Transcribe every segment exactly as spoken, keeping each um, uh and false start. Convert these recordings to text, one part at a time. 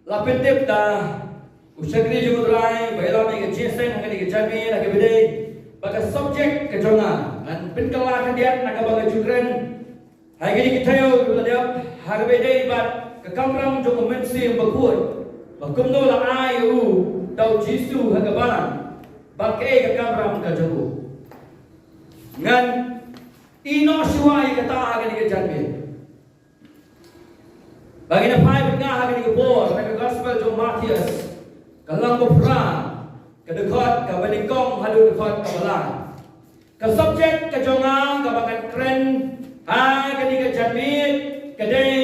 La pyntip da u shakri jong U Trai ba ïalam ïa ka jingïaseng ha kane ka janmiet ha kaba ïadei bad ka subject ka jong nga. Ngan pynkylla khyndiat na kaba nga ju kren ha kine ki taïew kiba la dep, ha kaba ïadei bad ka kamram jong U Mynsiem Bakhuid, ba kumno la ai ïa u da U Jisu ha ka balang, bad kaei ka kamram ka jong u. Ngan ïehnoh shuwa ïa kata ha kane ka janmiet. Ba ngin ïa phai bad nga ha kane ka por na ka Gospel jong u Mathaios, ka lynnong ba phra, ka dkhot kaba nyngkong haduh dkhot kaba lai. Ka subject ka jong nga kaba ngan kren ha kane ka janmiet ka dei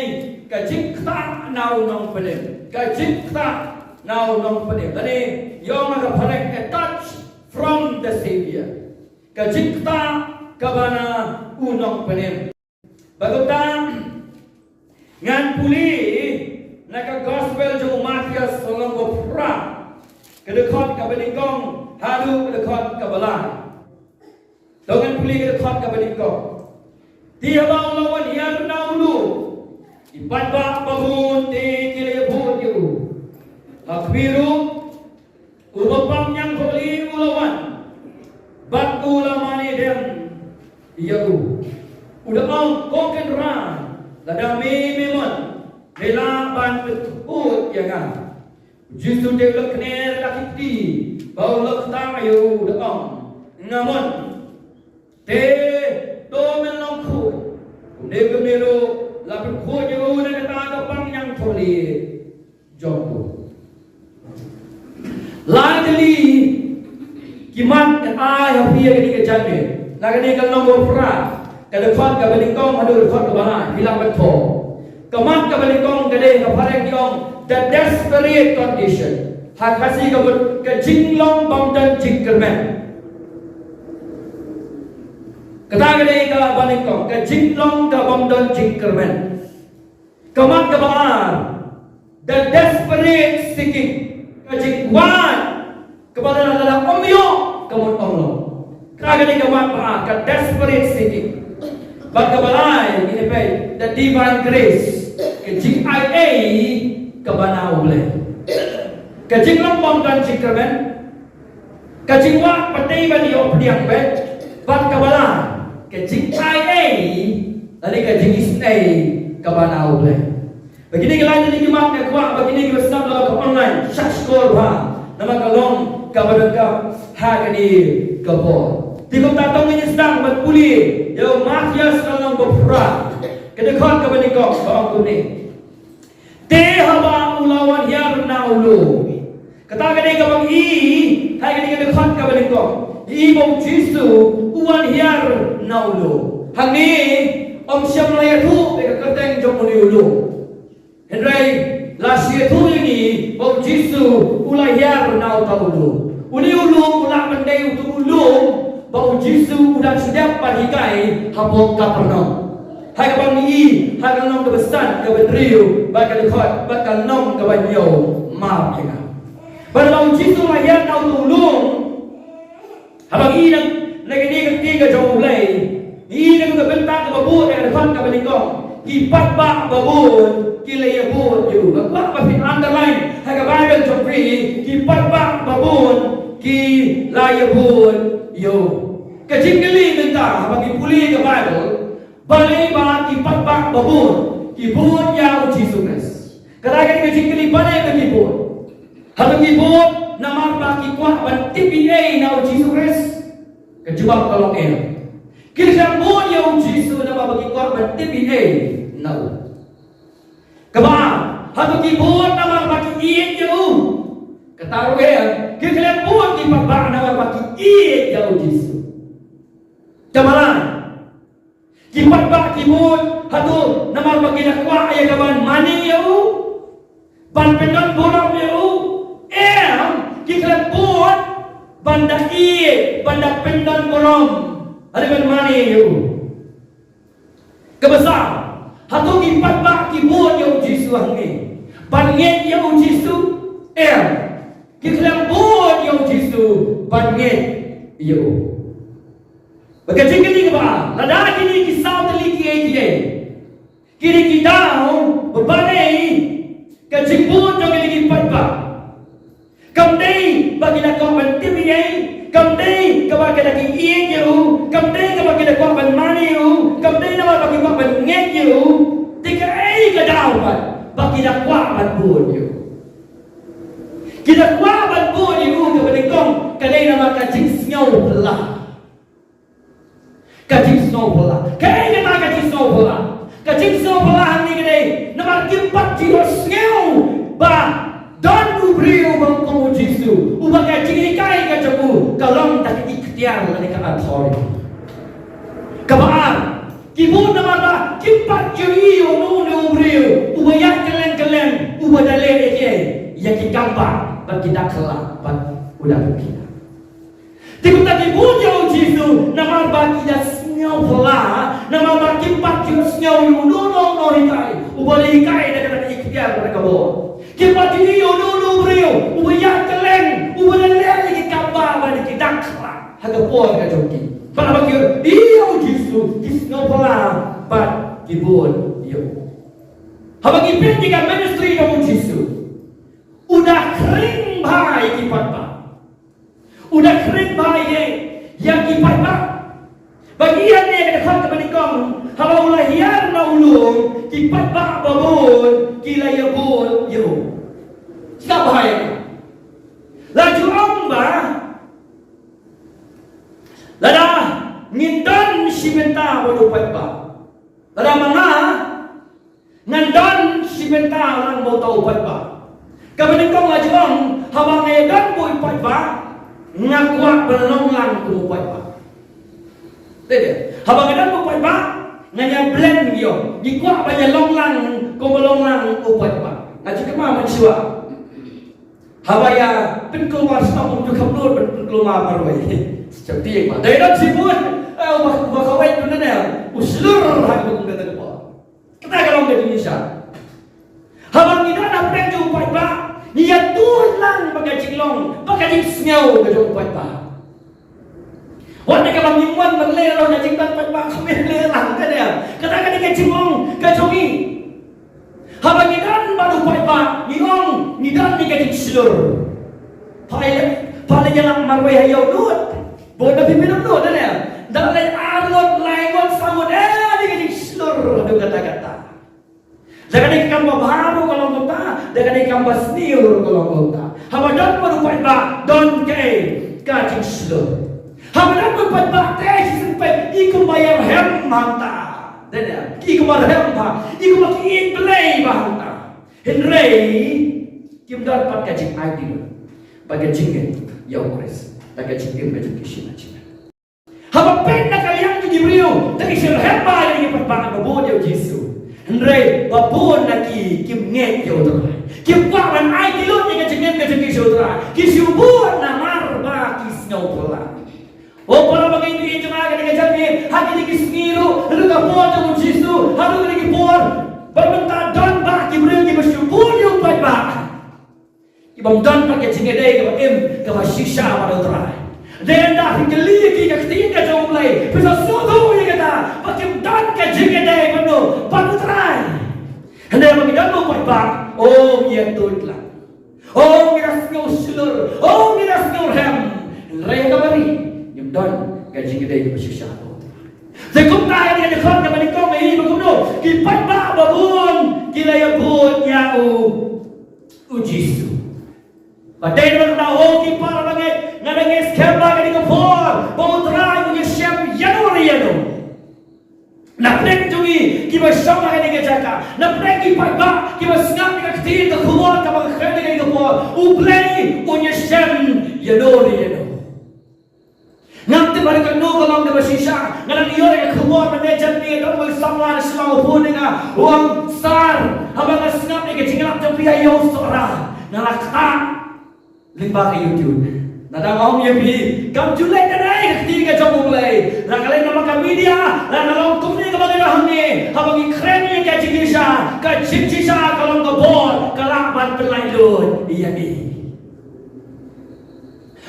ka jingktah na u nongpynim. Ka jingktah na u nongpynim. Lane ïong ha ka phareng, a touch from the Savior. Ka jingktah kaba na u nongpynim. Bad kumta ngan pule na ka Gospel jong u Mathaios, lynnong ba phra, ka dkhot kaba nyngkong haduh ka dkhot kaba lai. To ngan pule ka dkhot kaba nyngkong. Te haba u la wan hiar na u lum, ki paidbah babun te ki la ïabud ïa u. Ha khmih ruh, u bapang ñiangthohlieh u la wan, bad u la mane dem ïa u. U da ong, Ko Kynrad, lada me me mon, me lah ban pynkhuid ïa nga. U Jisu te u la kner la ki kti, bad u la ktah ïa u, u da ong, Nga mon, te to men long khuid. Kumne kumne ruh la pynkhuid ïa u na kata ka bapang ñiangthohlieh jong u. Lai tylli ki mat ngan ai ha phi ha kane ka janmiet. Na kane ka lynnong ba phra, ka dkhot kaba nyngkong haduh dkhot kaba lai, phi lah ban thoh. Ka mat kaba nyngkong ka dei ha phareng ki ong the desperate condition. Ha Khasi ka mut ka jinglong bym don jingkyrmen. Kata ka dei kaba nyngkong, ka jinglong ka bym don jingkyrmen. Ka mat kaba ar, the desperate seeking. Ka jingkwah kaba lada ym ïoh ka mut ym long. Ka kane ka mat ba ar, ka desperate seeking. Bad kaba lai, ngi peit, the divine grace. Ka jingai ei kaba na U Blei. Ka jinglong bym don jingkyrmen. Ka jingkwah ba dei ban ïoh pdiang bad, bad kaba lai, ka jingai ei, lane ka jingisynei kaba na U Blei. Ba kine ki lai tylli ki mat nga kwah ba kine kiba sngap lyngba ka online shah shkor bha, namar ka long kaba donkam ha kane ka por. Te kumta to ngin ïa sdang ban pule ïa u Mathaios ka lynnong ba phra, ka dkhot kaba nyngkong, ba ong kumne. Te haba u la wan hiar na u lum. Kata ka dei kaba ngi i ha kane ka dkhot kaba nyngkong. Ngi i ba u Jisu u wan hiar na u lum. Hangne ym shym la ïathuh ïa ka kyrteng jong une u lum. Hynrei la shu ïathuh ïa ngi ba u Jisu u la hiar na uta u lum. Une u lum u lah ban dei uta u lum ba u Jisu u dang shu dep ban hikai hapoh Kapernaum. Ha kaba ngi i ha ka lynnong kaba san, kaba hynriew bad ka dkhot, bad ka lynnong kaba hynñiew, map ïa nga. Bad haba u Jisu u la hiar na uta u lum, haba ngi i na, na kane ka kti ka jong U Blei, ngi i na ka bynta kaba bud, na ka dkhot kaba nyngkong, ki paidbah babun ki la ïabud ïa u. Nga kwah ba phin underline ha ka Baibl jong phi, ki paidbah babun ki la ïabud ïa u. Ka jingkylli mynta haba ngi pule ka Baibl, balei ba ki paidbah babun ki bud ïa u Jisu Khrist? Kata ka dei ka jingkylli, balei ba ki bud? Hato ki bud namar ba ki kwah ban tip ei ei na u Jisu Khrist? Ka jubab ka long em. Ki khlem bud ïa u Jisu namar ba ki kwah ban tip ei ei na u. Kaba ar, hato ki bud namar ba ki ïeit ïa u? Kata ruh em. Ki khlem bud ki paidbah namar ba ki ïeit ïa u Jisu. Kaba lai, ki paidbah ki bud hato namar ba ki da kwah ïa ka ban mane ïa u, ban pyndon burom ïa u? Em, ki khlem bud ban da ïeit, ban da pyndon burom, lane ban mane ïa u. Kaba saw, hato ki paidbah ki bud ïa u Jisu hangne ban ngeit ïa u Jisu? Em, ki khlem bud ïa u Jisu ban ngeit ïa u. Bad ka jingkylli kaba ar, lada kine ki saw tylli kiei kiei, kine ki daw ba balei ka jingbud jong kine ki kaba ki da ki ïeit ïa u, kam dei kaba ki da kwah ban mane ïa u, kam dei namar ba ki kwah ban ngeit ïa u. Te kaei ka daw pat ba ki da kwah ban bud ïa u? Ki da kwah ban bud ïa u kaba nyngkong ka dei namar ka jingsngewphylla. Ka jingsngewphylla. Kaei kata ka jingsngewphylla? Ka jingsngewphylla hangne ka dei namar kim pat ju ïohsngew ba don u briew uba kum u Jisu, uba ka jinghikai ka jong u ka long da ka ikhtiar lane ka authority. Kaba ar, ki bud namar ba kim pat ju ïohi ïa uno uno u briew uba ïaid kylleng kylleng, uba da leh ïa ki, ïa ki kam ba, bad ki da khlad, bad u da pynkhih. Te kumta ki bud ïa u Jisu namar ba ki da sngewphylla, namar ba kim pat ju ïohsngew ïa uno uno uno u hikai, uba la hikai da kata ka ikhtiar, da ka bor. Kim pat ju ïohi ïa uno uno u briew uba ïaid kylleng, uba la leh ïa ki kam ba, bad ki da khlad ha ka por ka jong ki. Bad haba ki ïohi ïa u Jisu ki sngewphylla bad ki bud ïa u. Haba ngi peit ïa ka ministry jong u Jisu, u da khring bha ïa ki paidbah. U da khring bha ïa, ïa ki paidbah. Ba ngi ïa ne ka dkhot kaba nyngkong, haba u la hiar na u lum, ki paidbah babun ki la ïa bud ïa u. Sngap bha ïa. La ju ong ba lada ngin don shi bynta bad u paidbah, lada ma nga ngan don shi bynta lang bad uta u paidbah. Kaba nyngkong la ju ong, haba nga ïa don bad u paidbah, nga kwah ban long lang kum u paidbah. Te de, haba nga don bad u paidbah, ngan ïa blend ïa u. Ngi kwah ban ïa long lang kum ba long lang u paidbah. Nga ju kynmaw mynshuwa, haba ïa pynkulmar shnong, um ju kham nud ban pynkulmar marwei. Sha tieng ba dei don shibun, eh, uba, uba kawei tu ne, u shlur ha ka kum kata ka por. Kata ka long ka jingshisha. Haba ngi don hapdeng jong u paidbah, ngi ïa tuid lang bad ka jinglong, bad ka jingsngew ka jong u paidbah. Wat ne kaba ngim wan ban leh lang ka jingdon paidbah, ka mih leh lang ka dei. Kata ka dei ka jinglong ka jong ngi. Haba ngi don bad u paidbah, ngi ong ngi don ïa ka jingshlur. Pha leh, pha leh ïa lang marwei ha ïew nud. Bun na phi phi nud nud ne. Da leh ar ngut, lai ngut, saw ngut, eh, ïa ka jingshlur haduh katta katta. Da ka dei ka kam ba bha ruh ka long kumta, da ka dei ka kam ba sniew ruh ka long kumta. Haba don bad u paidbah, don kaei, ka jingshlur. Haba don bad u paidbah te shisien peit i kumba ïarhem hangta. Dei ne, i kumba rhem bha, i kumba ki ïeit Blei bha hangta. Hynrei kim don pat ka jingai dih bad ka jingngeit ïa u Khrist, da ka jingim ka jong ki shisha shisha. Haba peit na ka liang jong ki briew, te ki shu rhem bha ïa ki paidbah ba bud ïa u Jisu. Hynrei ba bun na ki kim ngeit ïa u Trai. Kim kwah ban aiti lut ïa ka jingim ka jong ki sha u Trai. Ki shu bud namar ba ki sngewphylla. O para bangeit, ïa jong nga ka dei ka jingngeit ha kine ki sngi ruh, ruh ka por jong u Jisu, ha ruh kine ki por. Ba mynta don bha ki briew kiba shu bud ïa u paidbah. Kiba ym don pat ka jingïadei kaba im kaba shisha bad u Trai. Dei ynda phi kylli ïa ki ka ktien ka jong U Blei, phin sa sngewthuh ïa kata ba kim don ka jingïadei bad u, bad u Trai. Hynrei ba ngi don u paidbah, o ngi ïa tuid lang. O ngi da sngew shlur, o ngi da sngew rhem. Hynrei kaba ri, ngim don ka jingïadei kaba shisha bad u Trai. Te kumta ïa ka dei ka dkhot kaba nyngkong, ïa ba kumno ki paidbah ba bun ki la ïa bud ïa u u Jisu. Ba dei namar kata, o ki para bangeit, nga da ngeit skhem ba ka dei ka por ba u Trai un ïashem ïano re ïano. Na pdeng jong ngi kiba shong ha kane ka jaka, na pdeng ki paidbah kiba sngap ïa ka ktien ka khubor kaba kren ha kane ka por, U Blei un ïashem ïano re ïano. Ngam tip ba dei kano ka long kaba shisha. Nga dang ïoh ïa ka khubor mynne janmiet, don ba i samla na Shillong u phone ïa nga, u ong, Sir, haba nga sngap ïa ka jingïalap jong phi ha ïew Sohra, nga la ktah lyngba ka YouTube. Nga dang ong ïa phi, kam ju leh kane ka kti ka jong U Blei. La ka leh namar ka media, la ka long kumne kaba ngi la hangne. Haba ngi kren ïa ka jingshisha, ka jingshisha ka long ka bor, ka lah ban pynlait lut ïa ngi.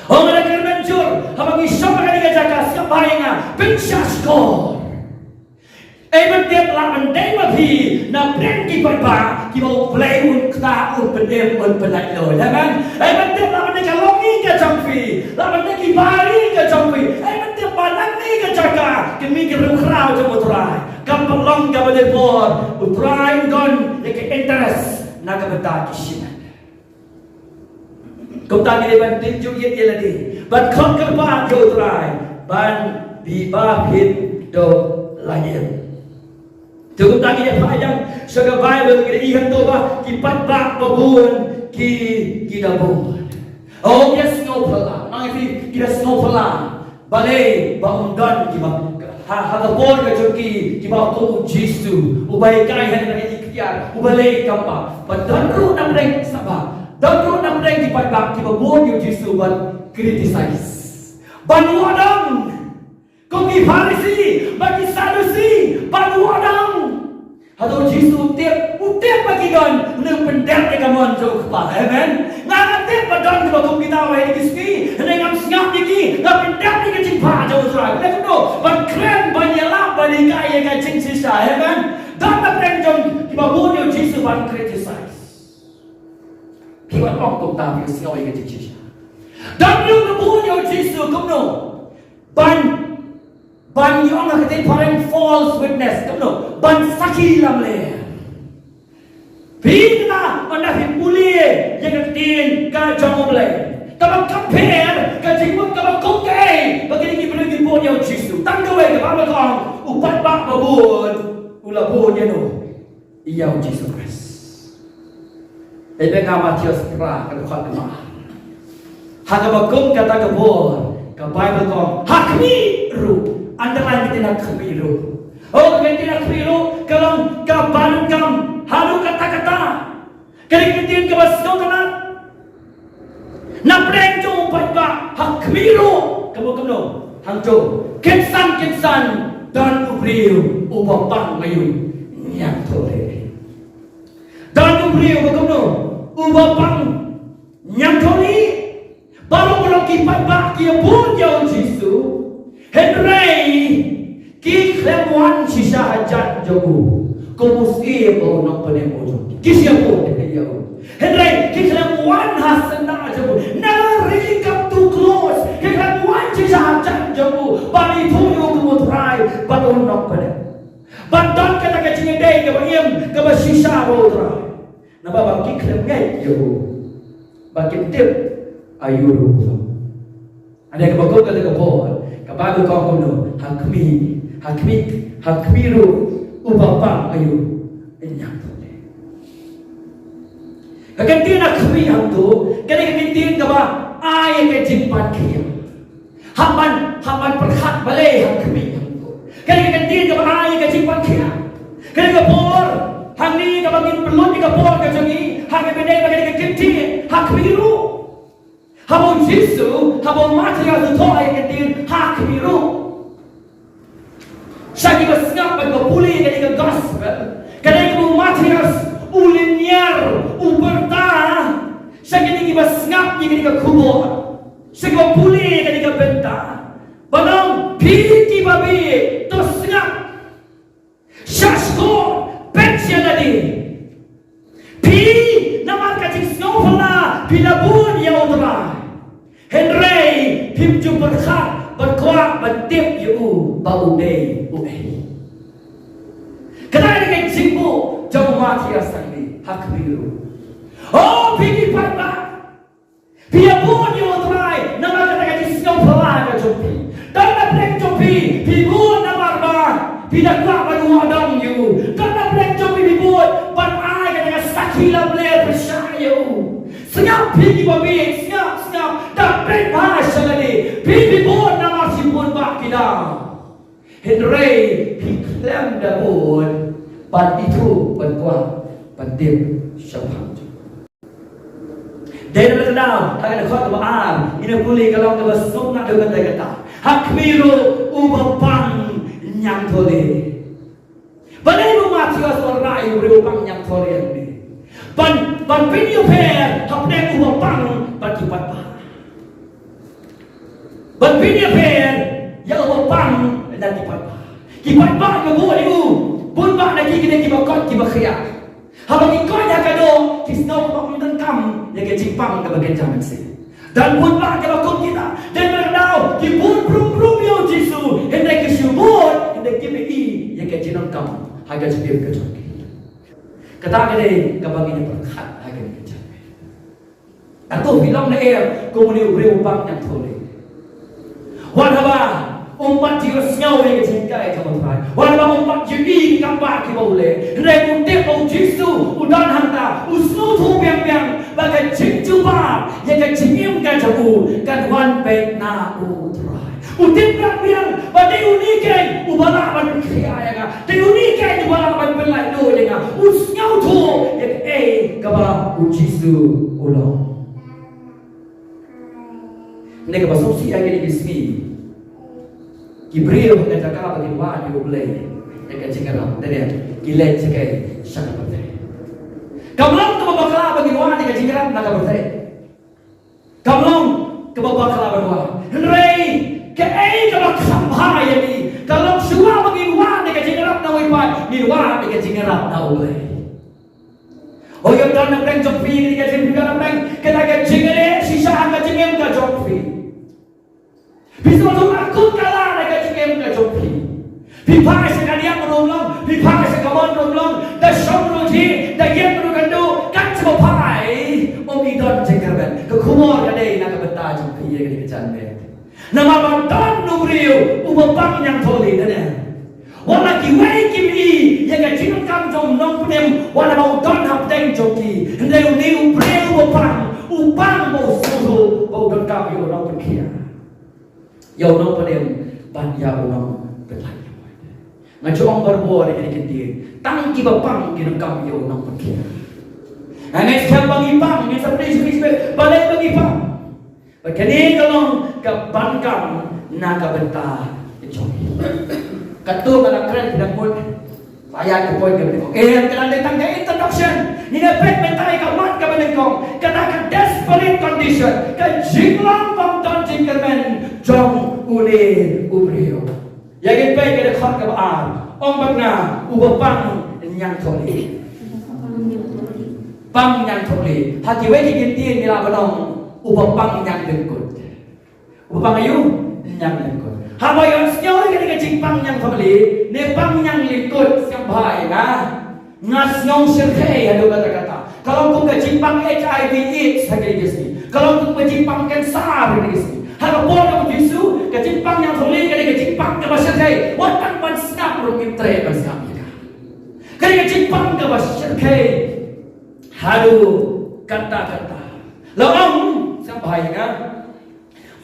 Hooid, nga da kyrmen jur, haba ngi shong ha kane ka jaka, sngap bha ïa nga, pynshah shkor. Ei ban tip lah ban dei ma phi na pdeng ki paidbah kiba U Blei un ktah, un pynim, un pynlait lut. Amen. Ei ban tip lah ban dei ka longïing ka jong phi, lah ban dei ki barieh ka jong Ai mynta ba nangne ka jaka ka mih ka riew khraw jong U Trai. Kam pat long kaba dei por U Trai u don ïa ka interest na ka bynta ki shimet. Kumta ngi dei ban tip ju ïa lade ban khot kyrpad ïa U Trai ban bipa phin dok lait. Te kumta ngi ïa pyrshang sha ka Bible ngi ïa i hangto ba ki paidbah ba bun ki ki da bun. Oh, ki da sngewphylla. Nang ïa ki da sngewphylla. Balei ba ym don kiba ha ha ka por ka jong ki kiba kum U Jisu uba hikai ha ka iktiar uba leh kam ba ba don ruh na pdeng saba don ruh na pdeng ki paidbah kiba bun ïa U Jisu ban criticize ban wadang. Kum ki Pharisi bad ki Sadusi ban wadang. Hato Jisu u tip, u tip ba ki don, u pyndep ïa ka mon jong u Kpa. Amen. Nga nga tip ba don kiba kum kita ha kine ki sngi, hynrei ngam sngap ïa ki, nga pyndep ïa ka jingpha jong U Trai. Phi dei kumno ban kren, ban ïalap, ban hikai ïa ka jingshisha. Amen. Don na pdeng jong kiba bun ïa U Jisu ban criticize. Phi wan ong kumta phi sngew ïa ka jingshisha. Don ruh kiba bun ïa U Jisu kumno ban Ban ïoh nga kata phareng false witness, kumno? Ban sakhi lamler. Phi kata ynda phi pule ïa ka ktien ka jong U Blei. Kaba compare ka jingmut kaba kum kaei ba kine ki briew ki bun ïa U Jisu. Tang kawei kaba ba kong u paidbah ba bun u la bun ïa no. Ïa U Jisu Khrist. Ïa nga Mathaios phra ka dkhot kaba ar. Ha kaba kum kata ka por ka Baibl ka ong ha khmih ruh. Underline kita ha khmih ruh. Oh, kita ha khmih ruh ka long kaba donkam haduh katta katta. Ka dei ka ktien kaba sngewtynnat. Na pdeng jong u paidbah ha khmih ruh ka mut kumno? Hangto kynsan kynsan don u briew uba pang aïu? Ñiangthoh leh. Don u briew uba kumno? Uba pang. Ñiangthoh leh. Baroh baroh ki paidbah ki ïa bud ïa u Jisu. Hynrei ki khlem wan shisha hajan jong u. Kum u syiem ba u nongpynim u jong ki. Ki shu ïa bud ïa u. Hynrei ki khlem wan ha syndah jong u. Never really come too close. Ki khlem wan shisha hajan jong u ban ithuh ïa u kum u Trai bad u nongpynim. Ban don kata ka jingïadei kaba im kaba shisha bad u Trai. Naba ba ki khlem ngeit ïa u. Ba kim tip aïu ruh u long. Hynrei kaba kum kata ka por, ka Baibl ka ong kumno? Ha khmih, ha khmih, ha khmih ruh uba pang aïu? Ñiangthoh leh. Ka ktien ha khmih hangto ka dei ka ktien kaba ai ka jingpynkhiah. Hap ban, hap ban pyrkhat balei ha khmih hangto. Ka dei ka ktien kaba ai ka jingpynkhiah. Ka dei ka por hangne kaba ngin pynlut ïa ka por ka jong ngi ha kaba dei ba ka dei ka ktien ha khmih ruh. Haba u Jisu, haba u Mathaios u thoh ïa ka ktien ha khmih ruh. Sha kiba sngap bad ba pule ïa kane ka gospel, ka dei kaba u Mathaios u lynñiar, u pyrta sha kine kiba sngap ïa kane ka khubor, sha kiba pule ïa kane ka bynta. Ba ong, phi kiba bieit, to sngap. Shah shuh, peit sha lade. Phi, namar ka jingsngewphylla phi la bud ïa U Trai. Hynrei phim ju pyrkhat ban kwah ban tip ïa u ba u dei uei. Kata ka dei ka jingbuh jong u Mathaios hangne ha khmih ruh. O phi ki paidbah, phi ïa bud ïa U Trai namar kata ka jingsngewphylla ka jong phi. Don na pdeng jong phi, phi bud namar ba phi da kwah ban wad dong ïa u. Don na pdeng jong phi, phi bud ban ai kata ka sakhi lamler pyrshah ïa u. Sngap phi kiba bieit, sngap, sngap, da peit bha sha lade. Phi, phi bud namar shibun bah ki daw. Hynrei phi khlem da bud ban ithuh, ban kwah ban tip shaphang jong u. Dei na ka daw ha ka dkhot kaba ar, ïa ka pule ka long kaba sngewtynnat da kata kata. Ha khmih ruh uba pang ñiangthoh leh. Balei u Mathaios u wanrah ïa u briew u pang ñiangthoh leh hangne? Ban, ban pynïapher hapdeng uba pang bad ki paidbah. Ban pynïapher ïa uba pang na ki paidbah. Ki paidbah ki bud ïa u, bun bah na ki ki dei kiba koit kiba khia. Haba ki koit ha ka doh ki sngewbha ban donkam ïa ka jingpang kaba kynja mynsiem. Don bun bah kiba kum kita, dei ba daw ki bud briew ha ka jingim ka jong ki. Kata ka dei kaba ngin ïa pyrkhat ha kane ka janmiet. Hato phi long ne em kum une u briew u pang ñiangthohlieh? Wat haba um pat ju sngew ïa ka jinghikai jong U Trai, wat haba um pat ju i ki kam ba kiba u leh, hynrei u tip ba U Jisu u don hangta, u sngewthuh biang biang ba ka jingjubab ïa ka jingim ka jong u kan wan beit na U Trai. U tip biang biang ba dei une keiñ uba lah ban pynkhiah ïa nga, dei une keiñ uba lah ban pynlait lut ïa nga. U sngewthuh ïa kaei kaba U Jisu u long. Hynrei kaba sngewsih ha kine ki sngi, ki briew ha ka jaka ba kin wad ïa U Blei da ka jingïarap, te ki leit shakai sha ka pyrthei. Kam long kaba bakla ba kin wad ïa ka jingïarap na ka pyrthei. Kam long kaba bakla ban wad. Hynrei kaei kaba kham bha ïa ngi, ka long shuwa ba ngin wad ïa ka jingïarap na wei pat, ngin wad ïa ka jingïarap na U Blei. Hooid, ym don na pdeng jong phi ïa ka jingïarap, na pdeng kata ka jingïaleh shisha ha ka jingim ka jong phi. Phi sngewthuh ba kut ka la na ka jingim ka jong phi. Phi phai sha ka diang ruh ym long, phi phai sha ka mon ruh ym long, da shong ruh jhieh, da ïeng ruh kynduh, kat shaba phai um i don jingkyrmen. Ka khubor ka dei na ka bynta jong phi ïa kane ka janmiet. Namar ba don u briew uba pang ñiangthohlieh, ne ne. Wat la kiwei kim i ïa ka jingdonkam jong u nongpynim, wat la ba u don hapdeng jong ki, hynrei une u briew uba pang, u pang ba u sngewthuh ba u donkam ïa u nongpynkhiah, ïa u nongpynim bad ïa u nongpynlait. Nga ju ong barabor ïa kine ki ktien, tang kiba pang ki donkam ïa u nongpynkhiah. Nga ngeit skhem ba ngi pang, ngi sa pynlait sha phi, balei ba ngi pang? Bad kane ka long ka ban kam na ka bynta jong ngi. Katto nga la kren, phi dang mut ba ïa ka point kaba nyngkong. Em, ka dang dei tang ka introduction. Ngin ïa peit mynta ïa ka mat kaba nyngkong, kata ka desperate condition, ka jinglong bym don jingkyrmen jong une u briew. Ïa ngin peit ka dkhot kaba ar, ong bad nga, uba pang ñiangthohlieh. Pang ñiangthohlieh. Ha kiwei ki ktien ngi lah ban ong, uba pang ñianglyngkut. Uba pang aïu? Ñianglyngkut. Haba ïohsngew ïa kane ka jingpang ñiangthohlieh ne pang ñianglyngkut, sngewbha ïa nga, nga sngew shyrkhei haduh katta katta. Ka long kum ka jingpang H I V AIDS ha kine ki sngi. Ka long kum ka jingpang cancer ha kine ki sngi. Ha ka por jong U Jisu, ka jingpang ñiangthohlieh ka dei ka jingpang kaba shyrkhei. Wat tang ban sngap ruh ngim treh ban sngap ïa ka. Ka dei ka jingpang kaba shyrkhei haduh katta katta. La ong, sngewbha ïa nga,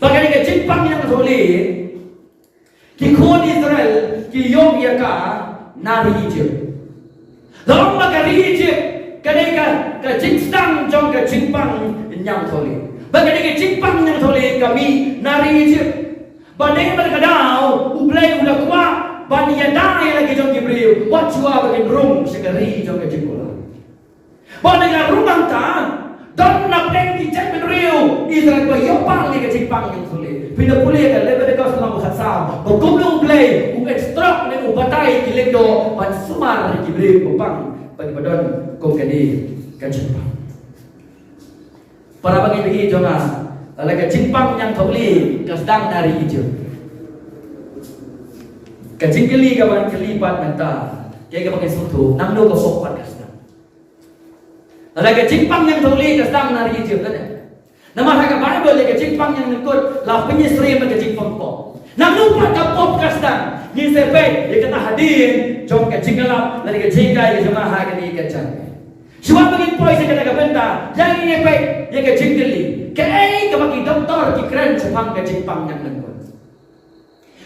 ba ka dei ka jingpang ñiangthohlieh, ki khun Israel ki ïoh ïa ka na ri Egypt. La ong ba ka ri Egypt ka dei ka, ka jingsdang jong ka jingpang ñiangthohlieh. Ba ka dei ka jingpang ñiangthohlieh ka mih na ri Egypt. Ba dei ba ka daw U Blei u la kwah ban ïada ïa la ki jong ki briew, wat shuwa ba kin rung sha ka ri jong ka jingkular. Ba na ka rung hangta, don na pdeng ki jaitbynriew Israel ba ïoh pang ïa ka jingpang ñiangthohlieh. Phin da pule ka Leviticus lynnong ba khatsaw, ba kumno U Blei u instruct ne u batai ki lyngdoh ban sumar ïa ki briew ba pang, ba ki ba don kum kane ka jingpang. Para bangeit jong nga, lada ka jingpang ñiangthohlieh ka sdang na ri Egypt, ka jingkylli kaba ngan kylli pat mynta, kaei kaba ngi sngewthuh, nangno ka pop pat ka sdang? Lada ka jingpang ñiangthohlieh ka sdang na ri Egypt, lada. Namar ha ka Baibl ïa ka jingpang ñianglyngkut la pynsyriem bad ka jingpang pop. Nangno pat ka pop ka sdang? Ngin sa peit ïa kata hadien jong ka jingïalap lane ka jinghikai ka jong nga ha kane ka janmiet. Shuwa ba ngin poi sha kata ka bynta, ïa ngin ïa peit ïa ka jingkylli. Kaei kaba ki doktor ki kren shaphang ka jingpang ñianglyngkut?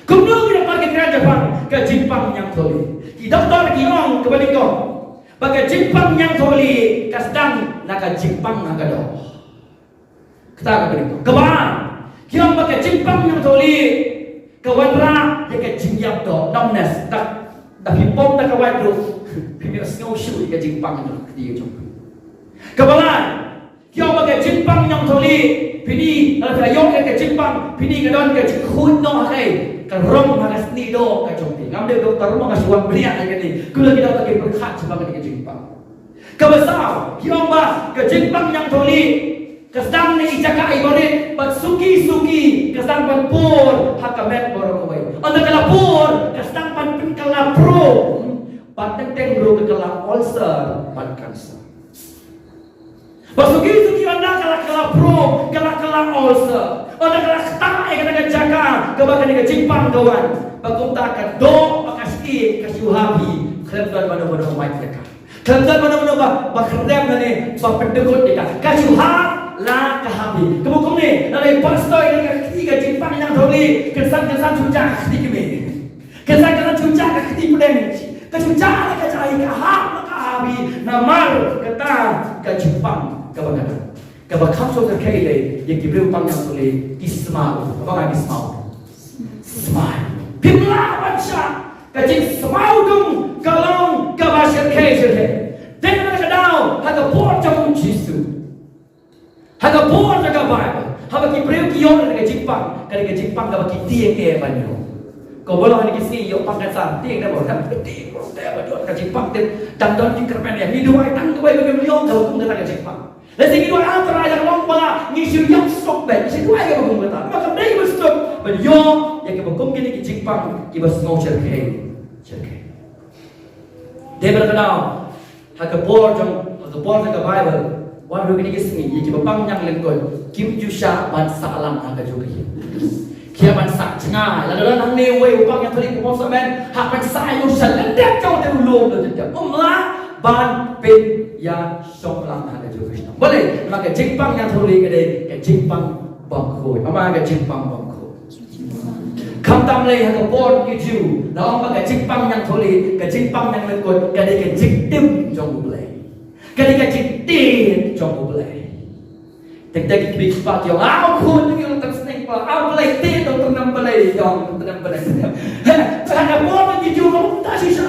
Kumno ki doktor ki kren shaphang ka jingpang ñiangthohlieh? Ki doktor ki ong kaba nyngkong ba ka jingpang ñiangthohlieh ka sdang na ka jingpang ha ka doh. Kata kaba nyngkong. Kaba ar, ki ong ba ka jingpang ñiangthohlieh ka wanrah ïa ka jingïap doh, numbness, da, da phi pom da ka wait ruh phim sngew shuh ïa ka jingpang doh ka dei jong. Kaba lai, ki ong ba ka jingpang ñiangthohlieh, phin i, lada phi la ïoh ïa ka jingpang, phin i ka don ka jingkhuid noh ha ka, ka rong ha ka snieh doh ka jong phi. Ngam dei doktor ruh, nga shu wan bniah ïa kane. Kumno ki doktor ki pyrkhat shaphang kane ka jingpang. Kaba saw, ki ong ba ka jingpang ñiangthohlieh ka sdang na i jaka iba rit, bad suki suki ka sdang ban pur ha ka met baroh kawei. Ynda ka la pur ka sdang ban pynkylla pruh, hmm, Bad teng teng ruh ka la ulcer bad cancer. Ba suki suki ynda ka la ka la prom, ka la ka la ulcer, ynda ka la ktah ïa kata ka jaka kaba kane ka jingpang ka wan. Ba kumta ka doh ba ka shyieng ka shu hap hi. Khlem don mano mano mait ïa ka. Khlem don mano mano ba, ba khlem lane ba pyndykut ïa ka. Ka shu hap la ka hap hi. Kaba kumne, lane pastor ïa ka kti ka jingpang ñiangthohli, kynsan kynsan shu jah ka kti kmie. Kynsan kynsan shu jah ka kti pdeng. Ka shu jah la ka jah hi, ka hap la ka hap hi. Namar kata ka jingpang kaba kata. Kaba kham shyrkhei dei ïa ki briew pang ñiangthohli ki sma u. Kaba nga ki sma u. Sma u. Phim lah ban shah. Ka jingsma u dung ka long kaba shyrkhei shyrkhei. Dei na ka daw ha ka por jong u Jisu. Ha ka por jong ka Baibl, haba ki briew ki ïoh na ka jingpang, ka dei ka jingpang kaba ki tieng eh ban ïoh. Ko ba long ha ki sngi ïoh pang cancer, tieng da ba, tieng da ba ïoh ka jingpang, te dang don ki kyrmen ïa ngi duwai tang kawei ba ngim ïoh kaba kum kata ka jingpang. Lehse ngi duwai, ah Trai, dang long ba ngi shu ïap suk beit, ngi shu duwai kaba kum kata. Ma kam dei ba suk ban ïoh ïa kaba kum kine ki jingpang kiba sngew shyrkhei. Shyrkhei. Dei ba ka daw ha ka por jong, ha ka por jong ka Baibl, wat ruh kine ki sngi ïa kiba pang ñianglyngkot kim ju shah ban sah lang ha ka juh ka ïing. Ki hap ban sah jngai. Lada don hangne uwei u pang ñiangthohli, ka por sah ban hap ban sah ïa u sha lyndet jong te u lum da jynjar. Um lah ban pynïashong lang ha ka juh ka shnong. Balei? Namar ka jingpang ñiangthohli ka dei ka jingpang bymkhuid. Ama ka jingpang bymkhuid. Khamtam lei ha ka por ki Jiw, la ong ba ka jingpang ñiangthohli, ka jingpang ñianglyngkot, ka dei ka jingtim jong U Blei. Ka dei ka jingtied jong U Blei. Tek tek ki kmie ki kpa ki ong, ah, U Khun, ki ong tang sneng pa, ah, U Blei tied, ong tang nam Blei, ki ong tang nam Blei. He, ha ka por ki Jiw ka ong ta shisha.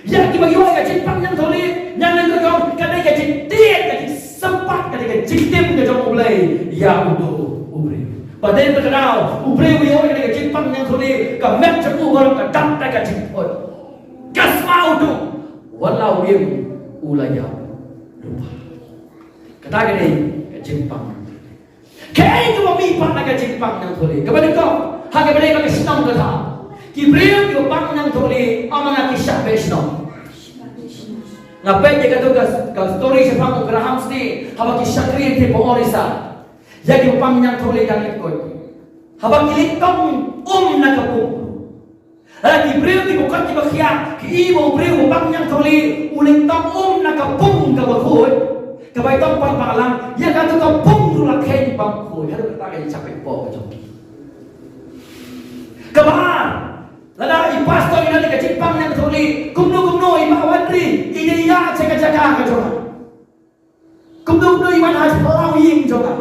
Ïa kiba ïoh ïa ka jingpang ñiangthohli, ñianglyngkot, ka dei ka jingtied, ka jingsympat, ka dei ka jingtim ka jong U Blei ïa uto u briew. Ba dei ba ka daw u briew u ïoh ïa ka jingpang ñiangthohli, ka met jong u baroh ka dap da ka jingphoit. Ka sma u dung, wat la u im u la ïap lypa. Kata ka dei ka jingpang. Kaei kaba mih pat na ka jingpang ñiangthohli? Kaba nyngkong, ha kaba dei ba ka shnong ka thaw. Ki briew kiba pang ñiangthohli, ym manga ki shah beh shnong. Nga peit ïa kato ka, ka story shaphang u Graham Staines, haba ki shakri hangtei pa Orissa. Ïa kiba pang ñiangthohli dang leit kot. Haba ki leit tong um na ka pung. Lada ki briew kiba kot kiba khiah ki i ba u briew ba pang ñiangthohli u leit tong um na ka pung kaba khuid, kaba i tong pat baklang, ïa kato ka pung ruh la kheiñ bymkhuid. Haduh katta ka jingshah peit pop ka jong ki. Kaba ar, lada i pastor i don ïa ka jingpang ñiangthohli, kumno kumno i Bah Wanri i dei ïa ka jaka ka jong nga. Kumno kumno i wan ha phyllaw ïing jong nga.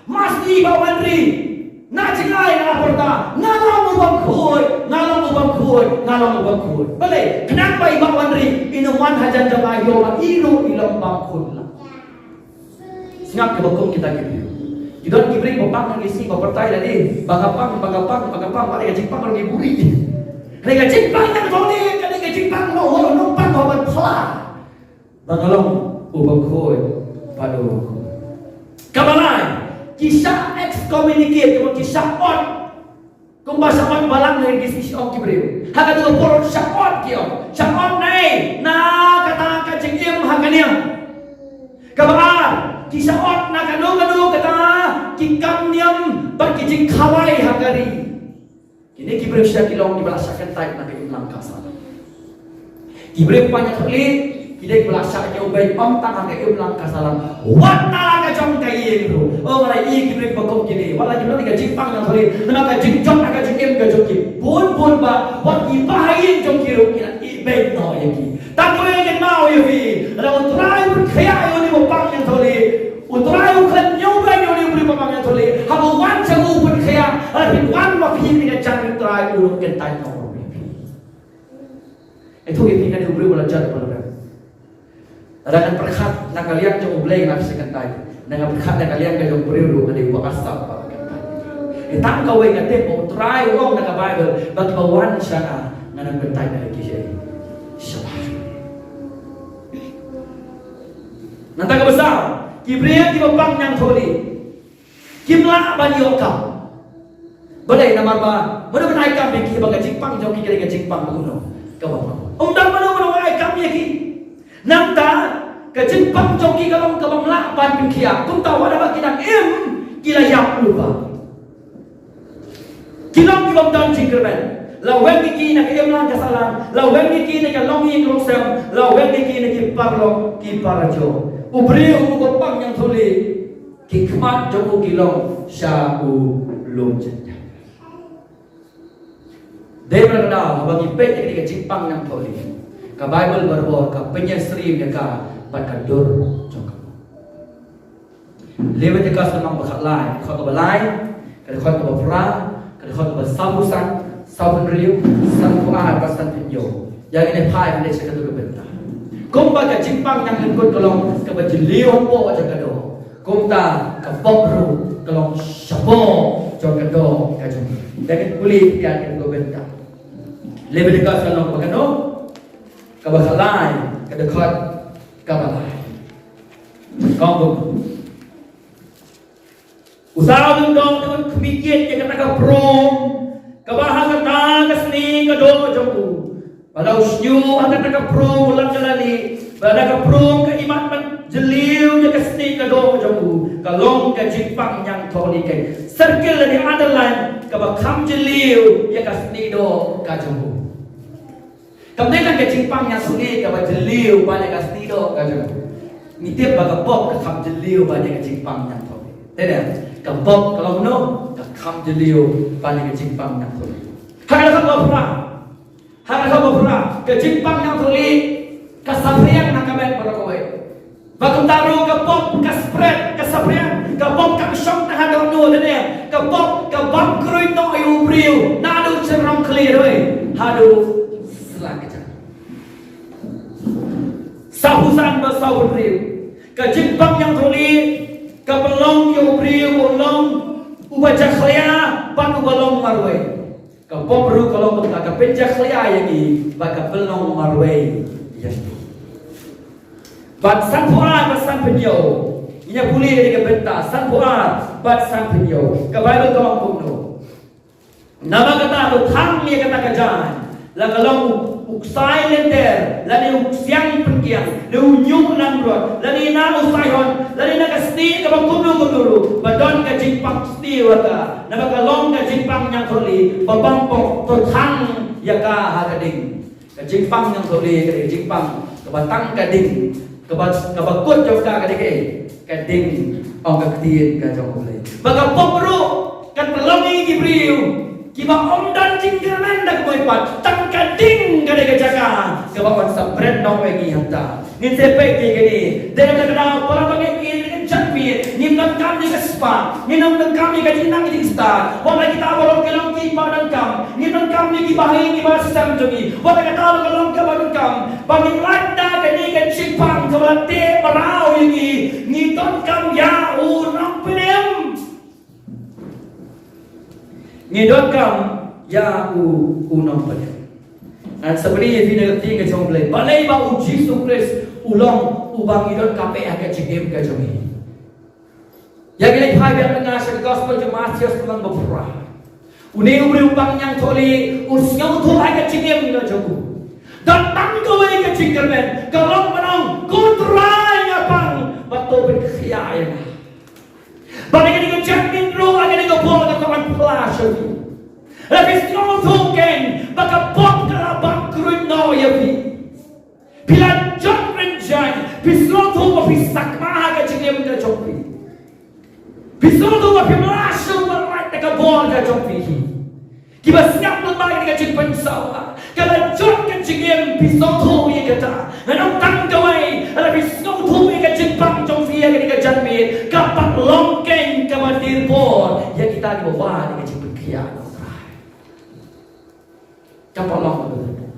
Masi Bah Wanri, na jngai na pyrta, nga long u bymkhuid, nga long u bymkhuid, nga long u bymkhuid. Balei? Khnang ba i Bah Wanri in ym wan hajan jong nga ïoh ba i ruh i long bymkhuid lang. Sngap kiba kum kita ki briew. Ki don ki briew ba pang na ki sngi ba pyrta ïa lade, ba nga pang, ba nga pang, ba nga pang, ba ka jingpang ruh ngi buhrieh. Ka jingpang ñiangthohli ka dei ka jingpang ba u nongpang ba ban phla. Ba nga long u bymkhuid bad u bymkhuid. Kaba lai, ki shah excommunicate, ki shah ot. Kumba shah ot balang ne ki shisha ong ki briew. Ha kato ka por shah ot ki ong. Shah ot na ei, na kata ka jingim ha ka niam. Kaba ar, ki shah ot na kano kano kata ki kam niam bad ki jingkhawai ha ka ri. Kine ki briew shisha ki long kiba la shah kyntait na ka imlang ka sahlang. Ki briew pang ñiangthohli ki dei kiba la shah ñiewbeiñ ym tang ha ka imlang ka sahlang, wat na la ka jong ka ïing ruh. O, nga la ïohi ki briew ba kum kine, wat la ki don ka jingpang ñiangthohli, namar ka jingjop ha ka jingim ka jong ki bun bun ba wat ki ba ha ïing jong ki ruh ki la ibeiñ noh ïa ki. Tang kawei ngan ong ïa phi, lada U Trai u pynkhiah ïa une u pang ñiangthohli, U Trai u khlem ñiewbeiñ ïa une u briew ba pang ñiangthohli. Haba u wan sha u pynkhiah, lada phi wan ma phi ïa ka jingkyntait, U Trai u kyntait noh ïa phi. Ïathuh ïa phi, nga dei u briew ba la jot ba la rem. Lada ngan pyrkhat na ka liang jong U Blei nga sngewkyntait, lada ngan pyrkhat na ka liang ka jong u briew ruh nga dei uba arsap ba kyntait. Tang kawei nga tip ba U Trai u ong na ka Baibl ba kiba wan sha nga ngan ym kyntait ïa ki. Shabash. Nangta kaba saw, ki briew kiba pang ñiangthohli kim lah ban ïoh kam. Balei? Namar ba mano ban ai kam ïa ki ba ka jingpang jong ki ka dei ka jingpang ba kumno? Kaba ym don mano mano ban ai kam ïa ki. Nangta ka jingpang jong ki ka long kaba ym lah ban pynkhiah. Kumta wat haba ki dang im ki la ïap lypa. Ki long ki bym don jingkyrmen. La weng ïa ki na ka imlang ka sahlang, la weng ïa ki na ka longïing longsem, la weng ïa ki na ki paralok ki parajor. U briew uba pang ñiangthohlieh, ki khmat jong u ki long sha u lum jynjar. Dei ba ka daw haba ngi peit ïa ka jingpang ñiangthohlieh, ka Baibl barabor ka pynïasyriem ïa ka bad ka dur jong ka. Lewit ïa ka Sngewbha ba khatlai, ka dkhot kaba lai, ka dkhot kaba phra, ka dkhot kaba sawphew san, sawphew hynriew, sanphew ar bad sanphew hynñiew. Ïa ngin ïa phai mynta sha katu ka bynta. Kumba ka jingpang ñianglyngkut ka long kaba jylliew hapoh jong ka doh, kumta ka pop ruh ka long shapoh jong ka doh ka jong ngi. Ïa ngin pule ïa katu ka bynta. Lewit ïa ka Sngewbha ba kano, kaba khatlai, ka dkhot kaba lai. Kong bun. U Saul un dong te un khmih ïeit ïa kata ka prum kaba ha kata ka snieh ka doh jong u. Ba la u shñiuh ha kata ka prum u lat ka la lieh, ba da ka prum ka imat ban jylliew ïa ka snieh ka doh jong u. Ka long ka jingpang ñiangthohlieh, ka circle lane underline kaba kham jylliew ïa ka snieh doh ka jong u. Kam dei tang ka jingpang ñiangthohlieh kaba jylliew ban ïa ka snieh doh ka jong u. Ngi tip ba ka pop ka kham jylliew ban ïa ka jingpang ñiangthohlieh. Te ne, ka pop ka long kumno, ka kham jylliew ban ïa ka jingpang ñiangthohlieh. Ha ka dkhot ba phra, ha ka dkhot ba phra, ka jingpang ñiangthohlieh ka saphriang na ka met baroh kawei. Ba kumta ruh ka pop ka spread, ka saphriang, ka pop kam shong tang haduh no, te ne, ka pop ka bam kruid noh ïa u briew naduh shynrong khlieh ruh haduh sla kjat. Sawphew san bad sawphew hynriew, ka jingpang ñiangthohlieh ka pynlong ïa u briew u long uba jakhlia bad uba long marwei. Ka pop ruh ka long kumta, ka pynjakhlia ïa ngi bad ka pynlong marwei ïa ngi. Bad sanphew ar bad sanphew hynñiew, ngin ïa pule ïa kane ka bynta, sanphew ar bad sanphew hynñiew. Ka Baibl ka ong kumno: Namar kata to thang ïa kata ka jaiñ, la ka long u ksai lynter, lane u ksiang pynkiang, ne u ñiuh langbrot, lane na u saihon, lane na ka snieh kaba kumno kumno ruh, ba don ka jingpang sniew ha ka. Namar ka long ka jingpang ñiangthohlieh ba bam pop, to thang ïa ka ha ka ding. Ka jingpang ñiangthohlieh ka dei ka jingpang kaba tang ka ding, kaba, kaba kut jong ka ka dei ka, ka ding, ong ka ktien ka jong U Blei. Ba ka pop ruh kan pynlong ïa ki briew kiba ym don jingkyrmen da kaba ïa pat, tang ka ding ka dei ka jaka kaba yn sa bret noh ïa ngi hangta. Ngin sa peit ïa kine. Dei na kata ka daw, para bangeit, ngi ngin jam phi, ngim donkam ïa ka spah, ngim donkam ïa ka jingnang jingstad. Wat la kita baroh ki long kiba donkam, ngim donkam ïa kiba ha ïing kiba sem jong ngi. Wat la kata ka long kaba donkam, ba ngin lait da kane ka jingpang kaba la teh mraw ïa ngi, ngi donkam ïa u nongpynim. Ngi donkam ïa u, u nongpynim. Ngan sa pyni ïa phi na ka ktien ka jong U Blei balei ba U Jisu Khrist u long uba ngi donkam eh ha ka jingim ka jong ngi. Ïa ngi leit phai biang na sha ka gospel jong u Mathaios lynnong ba phra. Une u briew u pang ñiangthohlieh u sngewthuh ha ka jingim ka jong u. Don tang kawei ka jingkyrmen, ka long ban ong, ko Trai nga pang, bad to pynkhiah ïa nga. Bad ha kane ka janmiet ruh, ha kane ka por nga kwah ban phla sha phi. Lada phi sngewthuh kein ba ka pop ka la bam kruid noh ïa phi, phi la jot rynjang, phi sngewthuh ba phi sakma ha ka jingim ka jong phi, phi sngewthuh ba phim lah shuh ban lait da ka bor ka jong phi hi. Kiba sngap lyngba ïa ka jingpynsawa, ka la jot ka jingim, phi sngewthuh ïa kata. Ngan ong tang kawei, lada phi sngewthuh ïa ka jingpang jong phi ha kane ka janmiet, ka pat long kein kaba dier bor ïa kita kiba wad ïa ka jingpynkhiah na U Trai. Ka pat long kaba dier bor.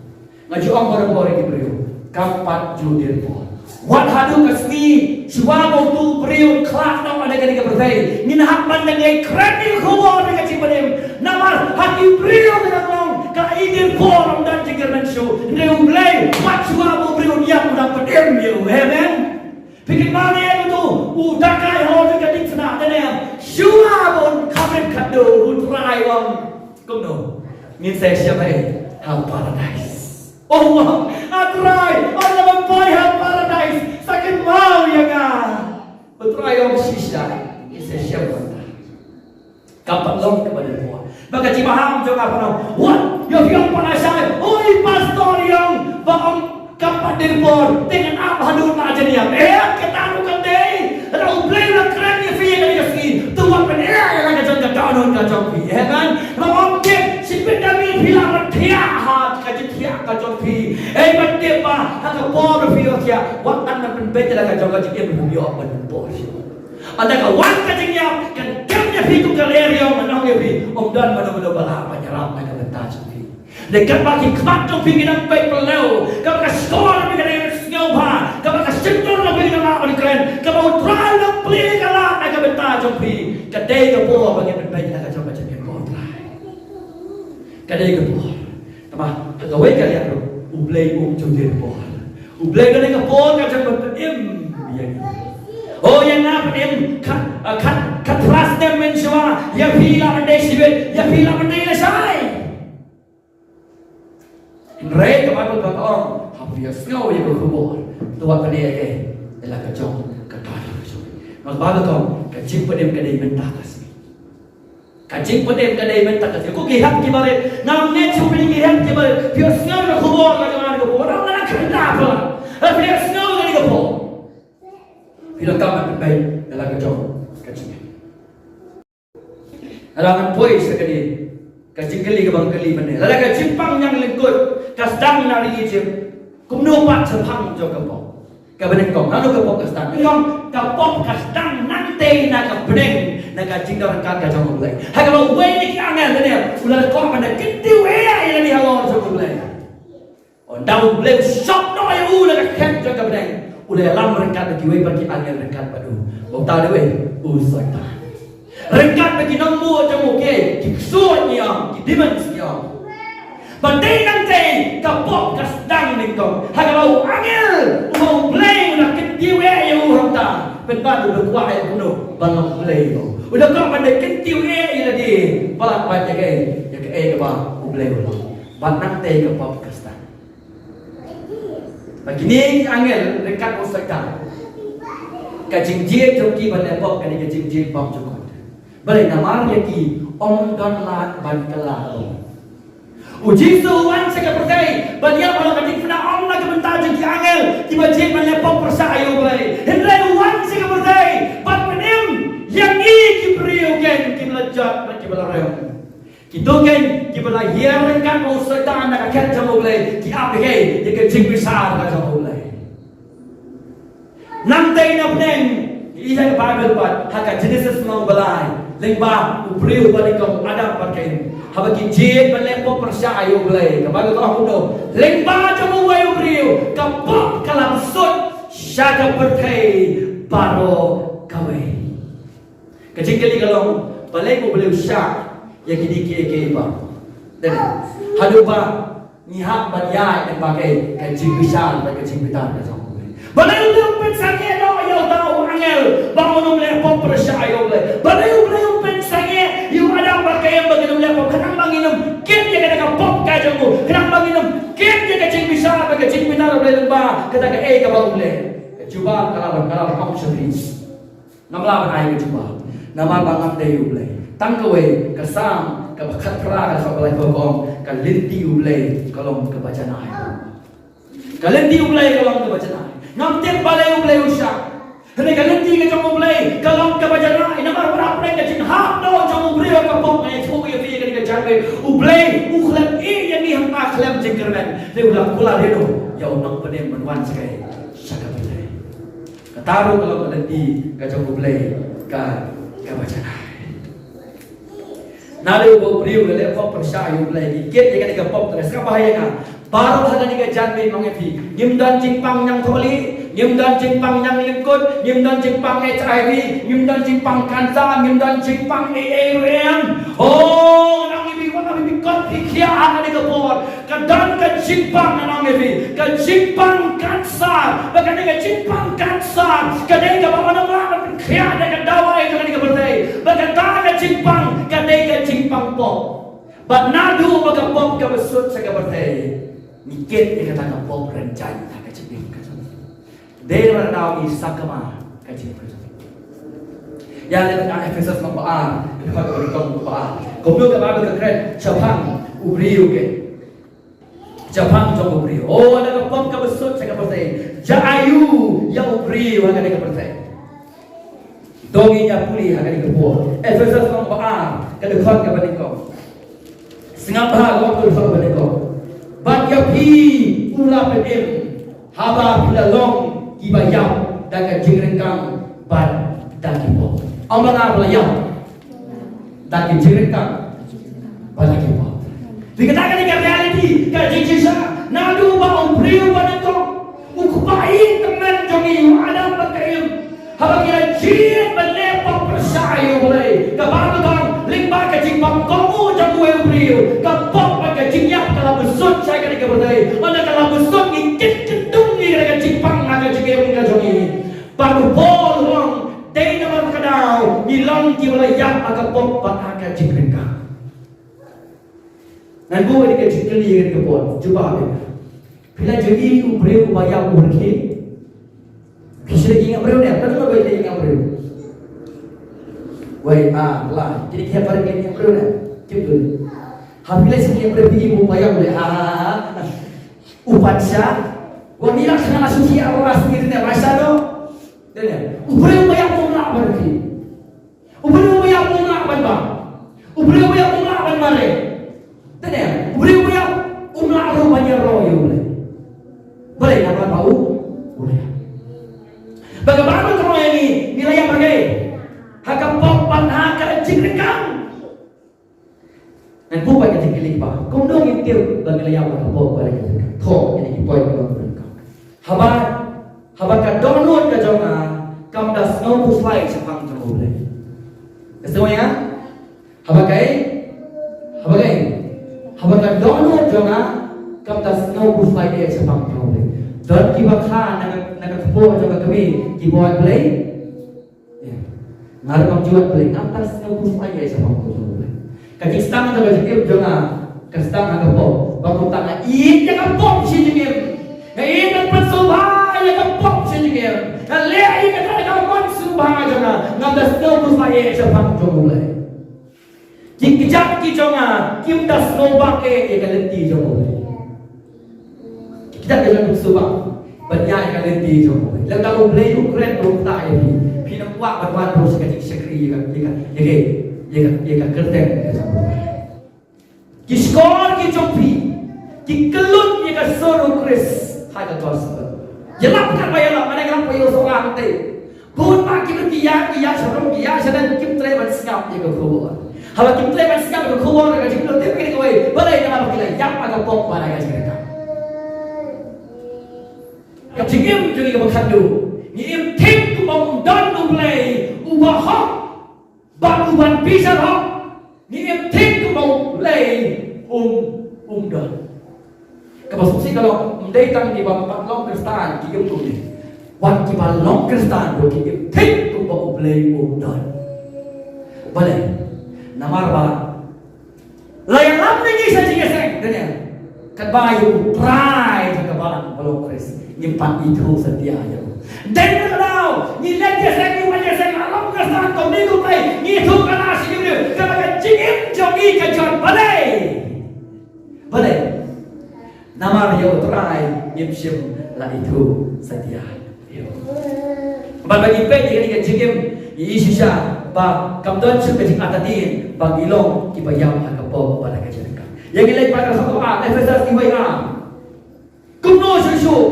Nga ju ong barabor ïa ki briew, kam pat ju dier bor. Wat haduh ka sngi shuwa ba utu u briew un khlad noh na kane ka pyrthei, ngin hap ban lyngngoh kren ïa ka khubor na ka jingpynim. Namar ha ki briew ka dang long ka i dier bor, ym don jingkyrmen shuh. Hynrei U Blei, wat shuwa ba u briew un ïap u dang pynim ïa u. Amen. Phi kynmaw ne em utu u dakai halor ka diengphna, ne em? Shuwa ba un kham rit khadduh, U Trai u ong kumno? Ngin sa ïashem ha paradise. Oh, ah Trai, ong lada poi ha paradise, sa kynmaw ïa nga. U Trai u ong shisha, ngi sa shem bynta. Kam pat long kaba dei por. Ba ka jingbaham jong nga pynban, wat, ïa phi ong pat lashai, oi pastor ïa ong, ba ong kam pat dei por, te ngan ap haduh na jingïap. Eh, kata ruh kam dei. Lada U Blei u la kren ïa phi ïa kane ka sngi, to wat pyneh ïa la ka jong ka dohnud ka jong phi. Amen. Ba ong kit, shibit da miet phi lah ban thiah ha ka jingthiah ka jong phi. Eh, ban tip ba ha ka por ba phi ïohthiah, wat nang ban pynbeit ïa la ka jong ka jingim ba phi ïoh ban bor. Ynda ka wan ka jingïap, kan kem ïa phi kum ka leriong, ngan ong ïa phi, ym don mano mano ba lah ban ïarap na ka bynta jong phi. Dei katba ki khmat jong phi ki dang peit pyrlok, katba ka shkor jong phi ka dang sngewbha, katba ka shyntur jong phi ka dang lah ban kren, katba U Trai u dang plie ka lad na ka bynta jong phi, ka dei ka por ba ngin pynbeit na ka jong ka jingim, ko Trai. Ka dei ka por. Tangba ha kawei ka liang ruh, U Blei um ju dei por. U Blei ka dei ka por ka jong ban pynim ïa ngi. Oh, ïa nga pynim, khat, ah, khat, khatphra snem mynshuwa, ïa phi lah ban dei shibit, ïa phi lah ban dei lashai. Hynrei ka Baibl ka ong, haba phi ïohsngew ïa ka khubor, to wat pyneh ïa la ka jong ka dohnud ka jong. Namar ka Baibl ka ong, ka jingpynim ka dei mynta ka sngi. Ka jingpynim ka dei mynta ka sngi. Ko ki hep ki barit, ngam ngeit shuh phi ki hep ki barit. Phi ïohsngew ïa ka khubor ka jong nga ka khubor. Ngam ngeit kynda phi la. Phi ïohsngew ïa ka khubor. Phi donkam ban pynbeit ïa la ka jong ka jingim. Lada ngan poi sha kane ka jingkylli kaba nga kylli mynne. Lada ka jingpang ñianglyngkut ka sdang na ri Ijipt, kumno pat shaphang jong ka pop? Kaba nyngkong, nano ka pop ka sdang? Nyngkong, ka pop ka sdang nangtei na ka bneng, na ka jingdon ryngkat ka jong U Blei. Ha kaba uwei na ki angel, lane, u la leh pop ban da kyntiew eh ïa lade halor jong U Blei. Ynda U Blei u shop noh ïa u na ka khet jong ka bneng, u la ïalam ryngkat bad kiwei pat ki angel ryngkat bad u. Bad uta uwei, u Soitan. Ryngkat bad ki nongbud jong u, ki, ki ksuid ngi ong, ki demons ngi ong. Ba dei nangtei ka pop ka sdang nyngkong. Ha kaba u angel uba U Blei u la kyntiew eh ïa u hangta. Pynban u da kwah ïa u kumno ban long blei ïa u. U da kwah ban da kyntiew eh ïa lade. Palat pat ïa kaei, ïa kaei kaba U Blei u long. Bad nangtei ka pop ka sdang. Ba kine ki angel ryngkat u Soitan, ka jingjied jong ki ban leh pop ka dei ka jingjied bymjukut. Balei? Namar ïa ki ym don lad ban kylla. U Jisu u wan sha ka pyrthei ban ïap ha la ka diengphna ym na ka bynta jong ki angel kiba jied ban leh pop pyrshah ïa U Blei. Hynrei u wan sha ka pyrthei ban pynim ïa ngi ki briew keiñ kiba la jot bad kiba la rem. Kito keiñ kiba la hiar ryngkat bad u Soitan na ka khet jong U Blei, ki ap ïa ka, ïa ka jingbishar ka jong U Blei. Nangtei na bneng, ïa ka Baibl pat, ha ka Genesis lynnong ba lai, lyngba u briew ba nyngkong u Adam bad ka Im. Haba ki jied ban leh pop pyrshah ïa U Blei, ka Baibl ka ong kumno, lyngba jong uwei u briew, ka pop ka la bsut sha ka pyrthei baroh kawei. Ka jingkylli ka long, balei U Blei u shah ïa kine kiei kiei baroh? Dei, haduh ba ngi hap ban ïaid lyngba kaei, ka jingbishar bad ka jingbitar ka jong U Blei. Balei U Blei u pynsangeh noh ïa uta u angel ba un ym leh pop pyrshah ïa U Blei? Balei U Blei u pynsangeh ïa u Adam bad ka Im ba kin ym leh pop? Khnang ba ngin ym kit ïa kata ka pop ka jong u, khnang ba ngin ym kit ïa ka jingbishar bad ka jingbitar U Blei lyngba kata kaei kaba u leh. Ka jubab ka la wan, ka la wan ong sha phi. Ngam lah ban ai ka jubab namar ba ngam dei U Blei. Tang kawei ka Salm kaba khatphra ka dkhot ba laiphew ka ong, ka lynti U Blei ka long kaba janai. Ka lynti U Blei ka long kaba janai. Ngam tip balei U Blei u shah. Hynrei ka lynti ka jong U Blei ka long kaba janai. Namar ba pyrshah ka jinghap noh jong u briew ha ka pop, nga ïathuh ïa phi kane ka janmiet. U Blei u khlem ïeh ïa ngi hangta khlem jingkyrmen. Te u la kular ïa u, ïa u nongpynim ban wan sha ka, sha ka pyrthei. Kata ruh ka long ka lynti ka jong U Blei ka, kaba janai. Naduh ba u briew u la leh pop pyrshah ïa U Blei, ki kit ïa kane ka pop, ka sngap bha ïa nga. Baroh ha kane ka janmiet, nga ong ïa phi, ngim don jingpang ñiangthohlieh, ngim don jingpang ñianglyngkut, ngim don jingpang HIV, ngim don jingpang cancer, ngim don jingpang ei ei ruh em. Oh, nga ong ïa phi, wat la phi kot phi khiah ha kane ka por. Ka don ka jingpang, nga ong ïa phi, ka jingpang cancer, ba kane ka jingpang cancer ka dei kaba ym lah ban pynkhiah da ka dawai jong kane ka pyrthei. Ba kata ka jingpang ka dei ka jingpang pop. Bad naduh ba ka pop ka bsut sha ka pyrthei, Ngi kit ïa kata ka pop rynjang ha ka jingim ka jong ngi. Dei namar kata ngi sakma ka jingim ka jong ngi. Ïa leit ha Ephesos lynnong ba ar, ka dkhot kaba nyngkong, ba ar. Kumno ka Baibl ka kren shaphang u briew, ka shaphang jong u briew. Oh, da ka pop kaba sut sha ka pyrthei, jia aiu ïa u briew ha kane ka pyrthei. To ngin ïa pule ha kane ka por. Ephesos lynnong ba ar, ka dkhot kaba nyngkong. Sngap bha, ka dkhot kaba nyngkong. Bad ïa phi u la pynim, haba phi la long kiba ïap da ka jingryngkang bad da ki pop. Ong ba nga ba la ïap da ka jingryngkang bad da ki pop. Te kata ka dei ka reality, ka jingshisha. Naduh ba u briew ba nyngkong, u kpa ïa ka kmen jong ngi, u Adam bad ka Im, haba ki la jied ban leh pop pyrshah ïa U Blei, ka Baibl ka ong, lyngba ka jingpang kohnguh jong uwei u briew, ka pop bad ka jingïap ka la pynsut sha kane ka pyrthei. Ynda ka la pynsut, ngi kit kyndung ïa ka jingpang ha ka jingim ka jong ngi. Bad u Paul u ong, dei namar kata ngi long kiba la ïap ha ka pop bad ha ka jingryngkang. Ngan buh ïa ka jingkylli ïa ka por, jubab ïa ka. Phi la ju ïohi u briew uba ïap u rkhie? Phi shu ïohi ïa u briew ne? Tang ba ïohi ïa u briew. Wei, ah, la, kine ki hep ba ïohi ïa u briew ne? Kim tu. Ha, phi la shu ïohi ïa u briew, phi ïohi uba ïap u leh, ha, ha, ha, ha. U pansha. Wa ngi la khana shu ïa u ras ngi ne, pansha no. Dei ne? U briew uba ïap um lah ban rkhie. U briew uba ïap um lah ban bam. U briew uba ïap um lah ban mareh. Te ne, u briew uba ïap um lah ruh ban ïaroh ïa U Blei. Balei? Namar ba u, u la ïap. Ba ka Baibl ka ong ïa ngi, ngi la ïap ha kaei? Ha ka pop bad ha ka jingryngkang. Ngan buh pat ka jingkylli ba, kumno ngin tip ba ngi la ïap ha ka pop bad ha ka jingryngkang? To, kine ki point ba ngan buh. Haba, haba ka dohnud ka jong nga kam da sngewphuslai shaphang jong U Blei. Ka sngewbha ïa nga? Haba kaei? Haba kaei? Haba ka dohnud jong nga kam da sngewphuslai shaphang jong U Blei. Don kiba kha na ka, na ka kpoh jong ka kmie, kiba wad Blei. Ïa. Nga ruh ngam ju wad Blei, ngam da sngewphuslai shaphang jong U Blei. Ka jingsdang jong ka jingim jong nga ka sdang ha ka pop. Ba kumta nga ïeit ïa ka pop shi jingim. Nga ïeit ban pynsngewbha ïa ka pop shi jingim. Nga leh ïa kata ka mon sngewbha jong nga. Ngam da sngewphuslai shaphang jong U Blei. Ki kjat ki jong nga kim da sngewbha ïa ka lynti jong U Blei. Ki kjat ki jong nga kim sngewbha ban ïa ka lynti jong U Blei. Lada U Blei u kren ruh ta ïa phi, phi nang kwah ban wan ruh sha ka jingshakri ïa ka, ïa ka, ïa ka, ïa ka, ïa ka kyrteng ka jong U Blei. Ki shkor ki jong phi ki kyllut ïa ka sur U Khrist ha ka gospel. Ïalap katba ïalap, mane ïalap ba ïoh sngewbha te. Bun ba ki briew ki ïa, ki ïa sha rum, ki ïa sha nan, kim treh ban sngap ïa ka khubor. Haba kim treh ban sngap ïa ka khubor, ka jingkyllut te kawei. Balei? Namar ba ki la ïap ha ka pop bad ha ka jingryngkang. Ka jingim jong ngi kaba khatduh, ngi im thik kumba um don U Blei uba hok. Bad u ban bishar hok, ngi im thik kumba U Blei um, um don. Kaba sngewsih ka long, ym dei tang kiba ym pat long Khristan ki im kumne. Wat kiba long Khristan ruh ki im thik kumba U Blei um don. Balei? Namar ba la ïalam ïa ngi sha jingïaseng, Daniel. Katba ïa u Trai jong ka balang ba long Khrist, ngim pat ithuh satia ïa u. Dei na ka daw ngi leit ïaseng, ngi wan ïaseng, la long ka sdang kumne kumtai, ngi ithuh ka la shi ngi, kaba ka jingim jong ngi ka jot balei? Balei? Namar ïa u Trai ngim shym la ithuh satia. Bad ba ngi peit ïa kane ka jingim, ngi ïohi shisha ba kam don shuh ka jingartatien ba ngi long kiba ïap ha ka pop bad ha ka jingryngkang. Ïa ngi leit bad ka sngewbha, Ephesos wei ar. Kumno shuh shuh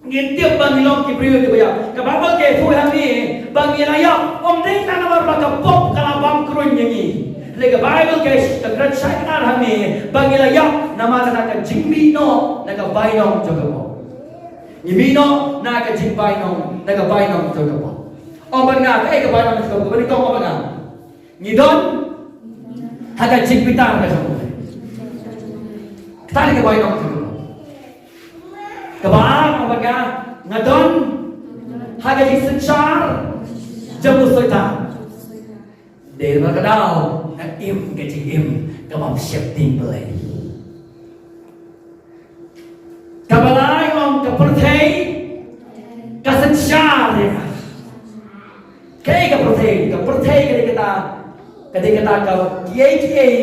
ngin tip ba ngi long ki briew kiba ïap? Ka Baibl ka ïathuh hangne ba ngi la ïap ym dei tang namar ba ka pop ka la bam kruiñ ïa ngi. Hynrei ka Baibl ka kren shai ktar hangne ba ngi la ïap namar ka jingmihnoh na ka bainong jong ka pop. Ngi mih noh na ka jingbainong, na ka bainong jong ka pop. Ong bad nga, kaei ka bainong jong ka pop? Kaba nyngkong ong bad nga. Ngi don ha ka jingbitar ka jong U Blei. Kata ka bainong jong ka pop. Kaba ar ong bad nga, nga don ha ka jingsynshar jong u Soitan. Dei namar kata nga im ka jingim kaba ym sheptieng Blei. Balei ong ka pyrthei ka synshar ïa nga? Kaei ka pyrthei? Ka pyrthei ka dei kata, ka dei kata ka kiei kiei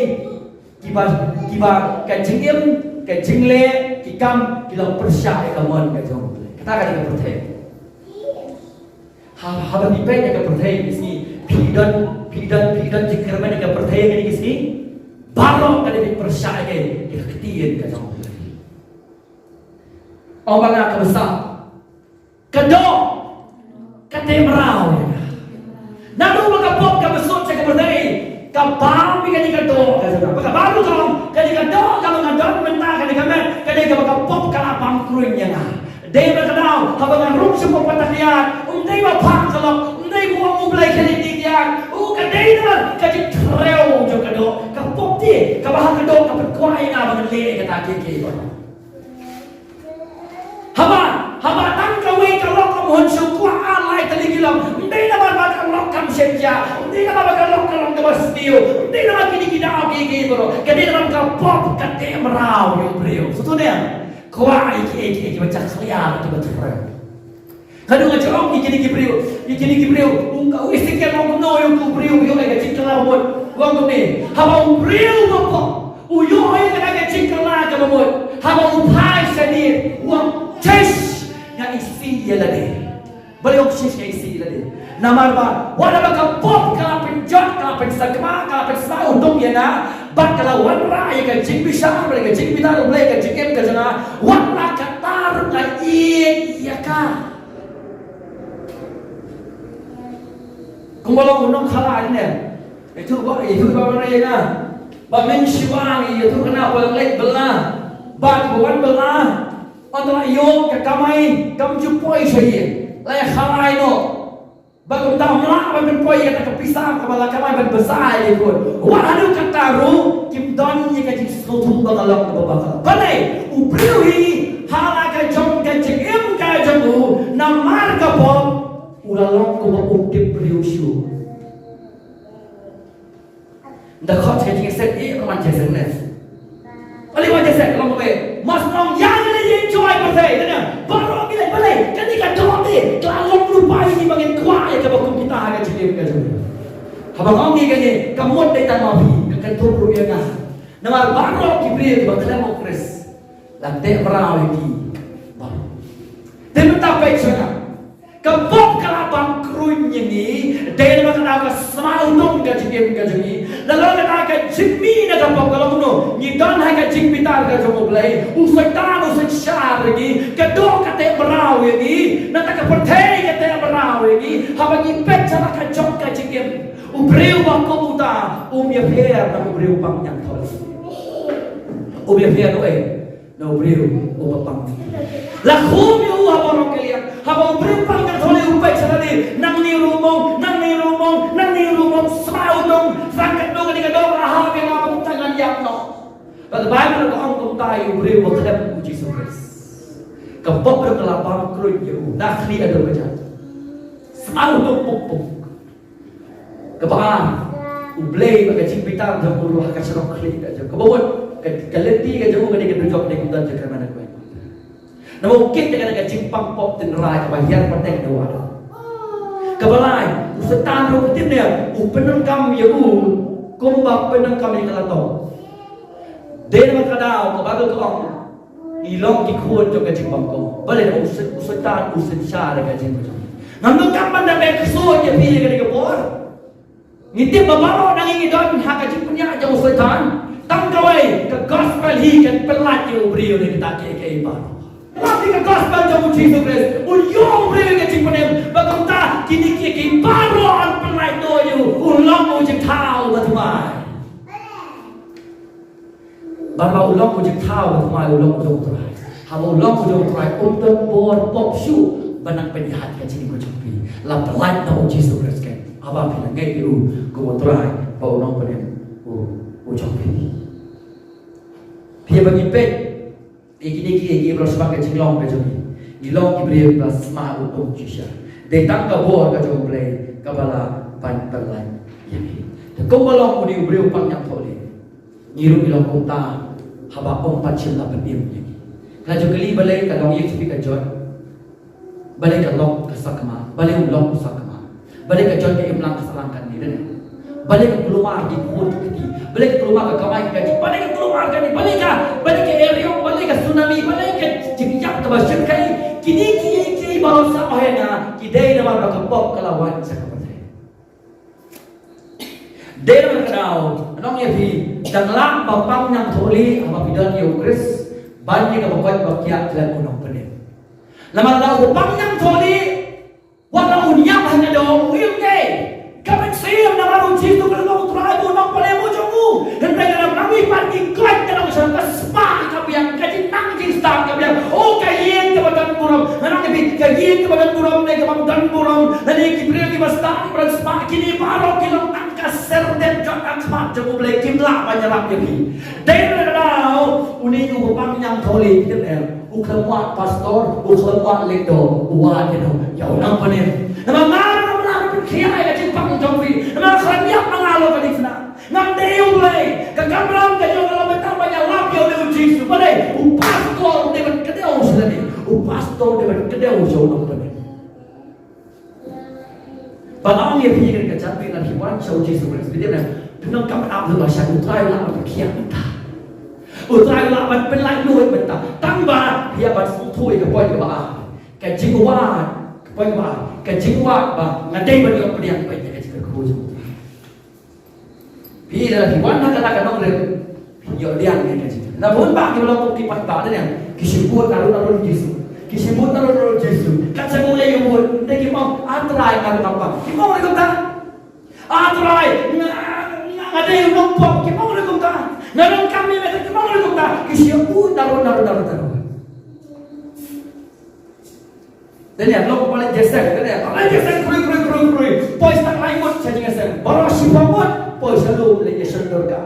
kiba, kiba ka jingim, ka jingleh, ki kam ki long pyrshah ïa ka mon ka jong. Kata ka dei ka pyrthei. Ha, haba phi peit ïa ka pyrthei kine ki sngi, phi don, phi don, phi don jingkyrmen ïa ka pyrthei kine ki sngi. Baroh ka dei pyrshah ïa ka, ïa ka ktien ka jong. Ong ba nga ka bsa. Ka doh ka teh mraw ïa nga. Naduh ba ka pop ka bsut sha ka pyrthei, ka bam ïa kane ka doh ka jong nga. Ba ka baroh ka ong, kane ka doh kaba nga don mynta, kane ka met, ka dei kaba ka pop ka la bam kruiñ ïa nga. Dei ba ka daw, haba nga rung sha pop ka takhiat, ym dei ba phah ka lok, ym dei ba u ong U Blei khie leit ïa nga. U, ka dei namar ka jingtrei jong ka doh, ka pop te, kaba ha ka doh ka pynkwah ïa nga ba ngan leh ïa kata kiei kiei baroh. Haba, haba tang kawei ka lok kam hun shu kwah ar lai tylli ki lok. Ym dei namar ba ka lok kam shyrkhei. Ym dei namar ba ka lok ka long kaba sniew. Ym dei namar kine ki daw kiei kiei baroh. Ka dei namar ka pop ka teh mraw ïa u briew. Sngewthuh ne? Kwah ïa kiei kiei kiba jakhlia, kiba trei. Ka dei nga jong ïa kine ki briew, ïa kine ki briew, u ka, u Esekiel u ong kumno ïa u briew, u ïoh ïa ka jingkylla mut. U ong kumne, haba u briew ba pop u ïoh ïa kata ka jingkylla kaba mut, haba u phai sha ïing, u ong, "Shish, nga isih ïa lade." Balei u ong, "Shish, nga isih ïa lade"? Namar ba wat haba ka pop ka la pynjot, ka la pynsakma, ka la pynsah u dum ïa nga, bad ka la wanrah ïa ka jingbishar, bad ka jingbitar U Blei, ka jingim ka jong nga, wat la katta ruh nga ïeit ïa ka. Kumba long u nongkhalai ne. Ïathuh ba, ïathuh ba ma ïa nga. Ba men shuwa ngi ïathuh kane ba leit bylla. Bad ba wan bylla. Ynda la ïoh ka kamai kam ju poi sha ïing. La ïakhalai noh. Ba kumta ym lah ban pynpoi ïa kata ka pisa kaba la kamai ban bsa ïa u khun. Wat haduh katta ruh kim don ïa ka jingsngewthuh ba ka long kaba bakla. Balei? U briew hi ha la ka jong ka jingim ka jong u namar ka pop. U la long kumba u tip briew shuh. Nda khot ka jingïaseng, eh, wan jingïaseng ne. Balei wan jingïaseng, ka long kumne. Mas nong ïa lei ïa enjoy pyrthei, ne. Baroh ki lei, balei, kane ka doh te, ka long lypa ïa ngi ba ngin kwah ïa kaba kum kita ha ka jingim ka jong. Haba nga ong ïa kane, ka mut dei tang ma phi, ka kynthup ruh ïa nga. Namar baroh ki briew kiba khlem u Khrist. La teh mraw ïa ki baroh. Te mynta peit sha nga. Ka pop ka la bam kruiñ ïa ngi. Dei namar kata ka sma u dum ka jingim ka jong ngi. Nalor kata ka jingmih na ka pop ka long kumno. Ngi don ha ka jingbitar ka jong U Blei. U Soitan u synshar ïa ngi. Ka doh ka teh mraw ïa ngi. Nangta ka pyrthei ka teh mraw ïa ngi. Haba ngi peit sha la ka jong ka jingim. U briew ba kum uta um ïapher na u briew pang ñiangthohli. Um ïapher uei? Na u briew uba pang. La khum ïa u ha baroh ki liang. Haba u briew pang ñiangthohli u peit sha lade, nangne ruh mong, nangne ruh mong, nangne ruh mong, sma u dum, tang katno kane ka doh ka hap ïa nga ba kumta ngan ïap noh. Bad ka Baibl ka ong kumta ïa u briew ba khlem u Jisu Khrist. Ka pop ruh ka la bam kruiñ ïa u, na khlieh haduh ba jait. Sma u dum puk puk. Kaba ar, U Blei bad ka jingbitar jong u ruh ha ka shnong khlieh ka jong u. Kaba mut, ka, ka lynti ka jong u ka dei ka dujok, ka dei ka dujok ka man ka. Namar u kit ïa ka jingpang pop tynrai kaba hiar pateng da u Adam. Kaba lai, u Soitan ruh ka tip ne, u pyndonkam ïa u kumba pyndonkam ïa ka latok. Dei namar ka daw, ka Baibl ka ong, ngi long ki khun jong ka jingpang pop. Balei u Soi-, u Soitan u synshar ïa ka jingpang pop. Ngam donkam ban da beh ksuid ïa phi ïa kane ka por. Ngi tip ba baroh na ngi ngi don ha ka jingpynïaid jong u Soitan. Tang kawei ka gospel hi kan pynlait ïa u briew na kita kiei kiei baroh. Lada ka gospel jong u Jisu Khrist u ïoh u briew ïa ka jingpynim, ba kumta kine kiei kiei baroh yn pynlait noh ïa u, u long u jingthaw ba thymmai. Bad ba u long u jingthaw ba thymmai, u long u jong u Trai. Haba u long u jong u Trai, um don bor pop shuh ban nang pynïaid ka jingim ka jong phi. La pynlait na u Jisu Khrist keiñ. Haba phi la ngeit ïa u kum u Trai bad u Nongpynim u, u jong phi. Phi ba ngi peit ïa kine kiei kiei baroh shaphang ka jinglong ka jong ngi. Ngi long ki briew kiba sma u dum shisha. Dei tang ka bor ka jong U Blei kaba la ban pynlait ïa ngi. Te kumba long une u briew pang ñiangthohli, ngi ruh ngi long kumta haba um pat shym la pynim ïa ngi. Ka ju kylli balei ka long ïa ka jot. Balei ka long ka sakma. Balei u long u sakma. Balei ka jot ka imlang ka sahlang katne, dei ne. Balei ka kulmar ki khun ki kti. Balei ka kulmar ka kamai ka kajih. Balei ka kulmar kane. Balei ka, balei ka eriong. Balei ka tsunami. Balei ka jingïap kaba shyrkhei. Kine ki, ki baroh sa ohe na. Ki dei namar ba ka pop ka la wan sha ka pyrthei. Dei namar kata, ngan ong ïa phi, dang lah ba pang ñiangthohlieh haba phi don ïa u Khrist, ban ïa kaba koit ba khiah khlem u nongpynim. Namar lada u pang ñiangthohlieh, wat la un ïap ha ka doh, u im dei. Ka mynsiem namar u Jisu Khrist u Trai, u nongpynim u jong u. Hynrei lada nang ïa phi pat ki koit ka nongshong ka spah ka biang, ka jingnang jingstad ka biang. Oh, ka ïing kaba don burom. Ngan ong ïa phi, ka ïing kaba don burom ne kaba don burom. Lane ki briew kiba stad, kiba don spah, kine baroh ki long tang ka serdep jong ka khmat jong U Blei, kim lah ban ïarap ïa phi. Dei na kata, une u ba pang ñiangthohlieh, kit em, u khlem wad pastor, u khlem wad lyngdoh, u wad ïa u, ïa u nongpynim. Namar nga ruh ngam lah ban pynkhiah ïa ka jingpang jong phi. Namar khlem ïap ma nga ruh ka dei kane. Ngam dei U Blei, ka kamram ka jong nga la bynta ban ïalap ïa une u Jisu. Balei? U pastor u dei ban kdew sha lade. U pastor u dei ban kdew sha u nongpynim. Ba nga ong ïa phi, ka jingpang lada phi wan sha u Jisu Khrist, phi dei ban pyndonkam ap lyngba sha U Trai, u lah ban pynkhiah mynta. U Trai u lah ban pynlait luid mynta. Tang ba phi ïa ban sngewthuh ïa ka point kaba ar. Ka jingwad, ka point kaba ar. Ka jingwad ba nga dei ban ïoh pdiang beit ïa ka jingkyrkhu jong U Trai. Phi lada phi wan ha kata ka nongrim, phi ïoh liang ïa ka jingkyrkhu. Na bun bah kiba long kum ki paidbah ne, ki shim bud naduh naduh Jisu. Ki shim bud naduh naduh Jisu. Kat sha U Blei ïa bud, te ki ong, "A Trai, nga ruh ngam pang." Kim ong ruh kumta. "A Trai, nga, nga, nga dei u nongpop." Kim ong ruh kumta. "Nga donkam ïa me." Kim ong ruh kumta. Ki shim bud naduh naduh naduh naduh. Dei ne, lok ba leit ïaseng, dei ne, ba leit ïaseng, krui, krui, krui, krui. Poi stad lai ngut sha jingïaseng. Baroh shiphew ngut, poi sha lum leit ïashon Durga.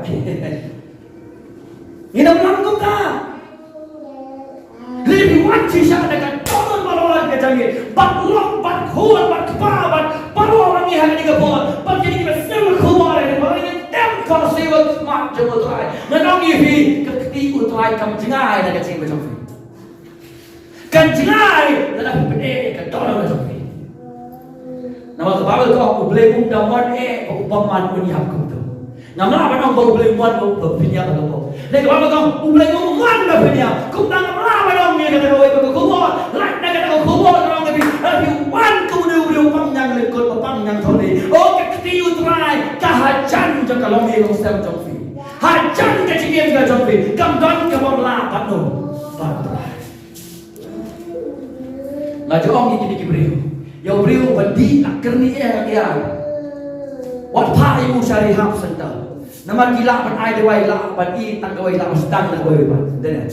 Ngin ym long kumta. Lada phi wan shisha da ka dohnud baroh ka jong ngi. Bad lok, bad khun, bad kpa, bad baroh ngi ha kane ka por. Bad kine kiba sngewkhia ïa kane, baroh ngi tem khohsiew ha khmat jong U Trai. Ngan ong ïa phi, ka kti U Trai kam jngai na ka jingim jong phi. Kan jngai lada phi pyneh ïa ka dohnud jong phi. Namar ka Baibl ka ong, U Blei um da mon eh ba u bymman un ïap kumto. Ngam lah ban ong ba U Blei um mon ba phin ïap ha ka por. Lada ka Baibl ka ong, U Blei um mon ba phin ïap. Kumta ngam lah ban ong ïa kata kawei ba ka khubor. Lait na kata ka khubor ka ong ïa phi, lada phi wan kum une u briew pang ñianglyngkut, ba pang ñiangthohlieh. Oh, ka kti U Trai ka hajan jong ka longïing longsem jong phi. Hajan ka jingim ka jong phi. Kam don kaba ym lah ban ong ba U Trai. Nga ju ong ïa kine ki briew. Ïa u briew ba dih la kyrni eh ha ka aiñ. Wat phah ïa u sha rehab center. Namar ki lah ban ai dawai, lah ban ïeh tang kawei, lah ban sdang da kawei pat. Dei ne?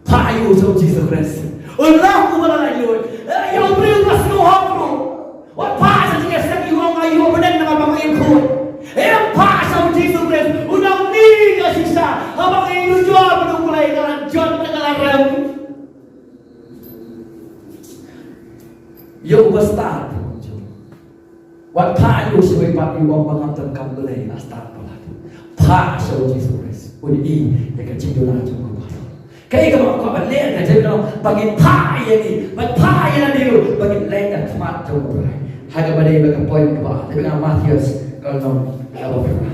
Phah ïa u sha u Jisu Khrist. U long uba la laitluid. Eh, ïa u briew ba sngewhok ruh. Wat phah sha jingïaseng, ïa u ong nga ïoh bneng namar ba nga im khuid. Em, phah sha u Jisu Khrist. U nongmih ka shisha. Haba nga ïanujor bad U Blei nga la jot, nga la rem. Ïa uba stad. Wat phah ïa u sha wei pat, ïa u ong ba ngam donkam Blei, la stad palat. Phah sha u Jisu Khrist. Un ïohi ïa ka jingduna jong u baroh. Kaei kaba kwah ban leh ka jingduna, ba ngin phah ïa ngi, ban phah ïa lade ruh, ba ngin leit ha khmat jong U Trai. Ha kaba dei ba ka point kaba ar. Leit ha Mathaios ka lynnong kaba phra.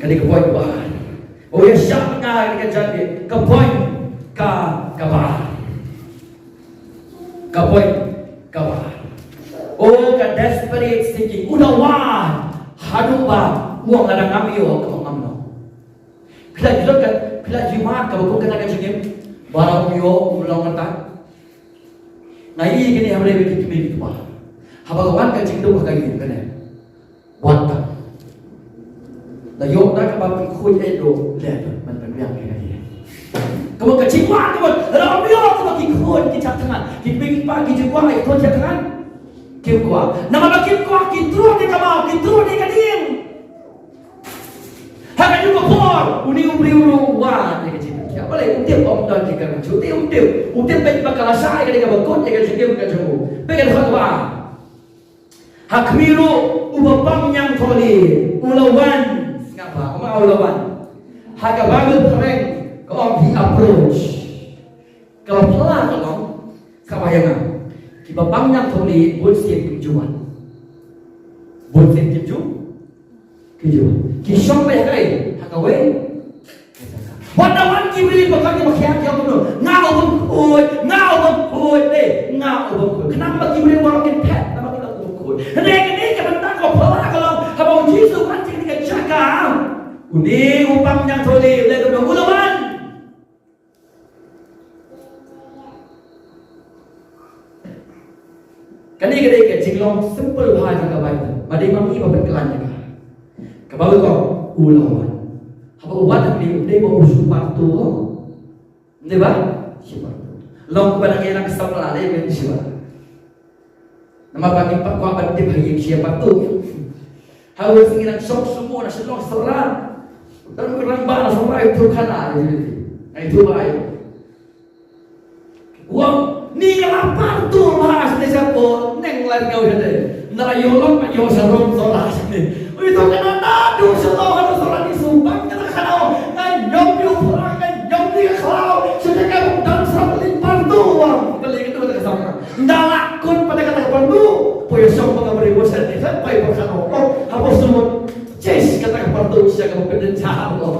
Ka dei ka point kaba ar. Oh, ïa shah nga ka jingkyrkhu, ka point ka, kaba ar. Ka point kaba ar. Oh, ka desperate seeking. U da wad haduh ba u ong lada ngam ïoh, kaba ngam long. Phi la ju don ka, phi la ju mad kaba kum kata ka jingim. Ba la ym ïoh, ym long kata. Nga ïohi kine ha Blei ba ki kmie ki kpa. Haba ka wan ka jingduk ha ka ïing kane. Wat tang. La ïoh da kaba pynkhuid eh, dei leh ban pynbiang ïa ka ïing. Ka mut ka jingkwah, ka mut la ym ïoh, ka mut ki khun ki shah thngan. Ki kmie ki kpa ki jingkwah ïa ki khun shah thngan. Kim kwah. Namar ba kim kwah, ki truh ïa ka maw, ki truh ïa ka dieng. Ha kajuh ka por, une u briew ruh u wan ïa ka jingpynkhiah. Balei? Um tip, um don jingkyrmen shuh, um tip, um tip beit ba ka lashai ka dei kaba kut ïa ka jingim ka jong u. Peit ka dkhot kaba ar. Ha khmih ruh, uba pang ñiangthohlieh u la wan. Sngap bha, kumno u la wan? Ha ka Baibl phareng ka ong, he approached. Kaba phylla ka long, kaba ïa nga, kiba pang ñiangthohlieh bun sien kim ju wan. Bun sien kim ju, kim ju wan. Ki shong beit ha kaei? Ha kawei. Wat da wan ki briew ba kham ki ba khiah ki ong kumno, nga u bym khuid, nga u bym khuid, eh, nga u bym khuid. Khnang ba ki briew baroh kin phet, namar ki la u bym khuid. Hynrei kane ka bynta kaba phylla ka long, haba u Jisu u wan sha kane ka jaka, une u pang ñiangthohlieh u leh kumno, u la wan. Kane ka dei ka jinglong simple bha jong ka Baibl. Ba dei ma ngi ba pynkylla ïa ka. Ka Baibl ka ong u la wan. Haba u wan hangne ym dei ba u shu parto. Ym dei ba shu parto. Long ba nang ïa nang samla dei ban shu. Namar ba ngim pat kwah ban tip ha ïing sha parto. Ha u sngi nang shong sumar na shalong sara. Don u rangbah na sara ïathuh khana ïa u. Nga ïathuh ba ïa u. Wan ni nga la parto ba sha ne sha por neng lai ngau sha ne. Na ïoh long nga ïoh sha rom sara sha ne. Ui to kana na du sha to kana sara ni sumbang kana khana. Nga ñiom ïa u phra nga ñiom ïa u khlaw. Sha ne ka bang dan sara ling parto wan. Paling itu kata ka sara. Nda la kut pat kata ka partu, poi shong ba ka briew ba shet ni khat pai ba kano. Oh, haba sumut. Ches kata ka partu sha ka pyndenjah Allah.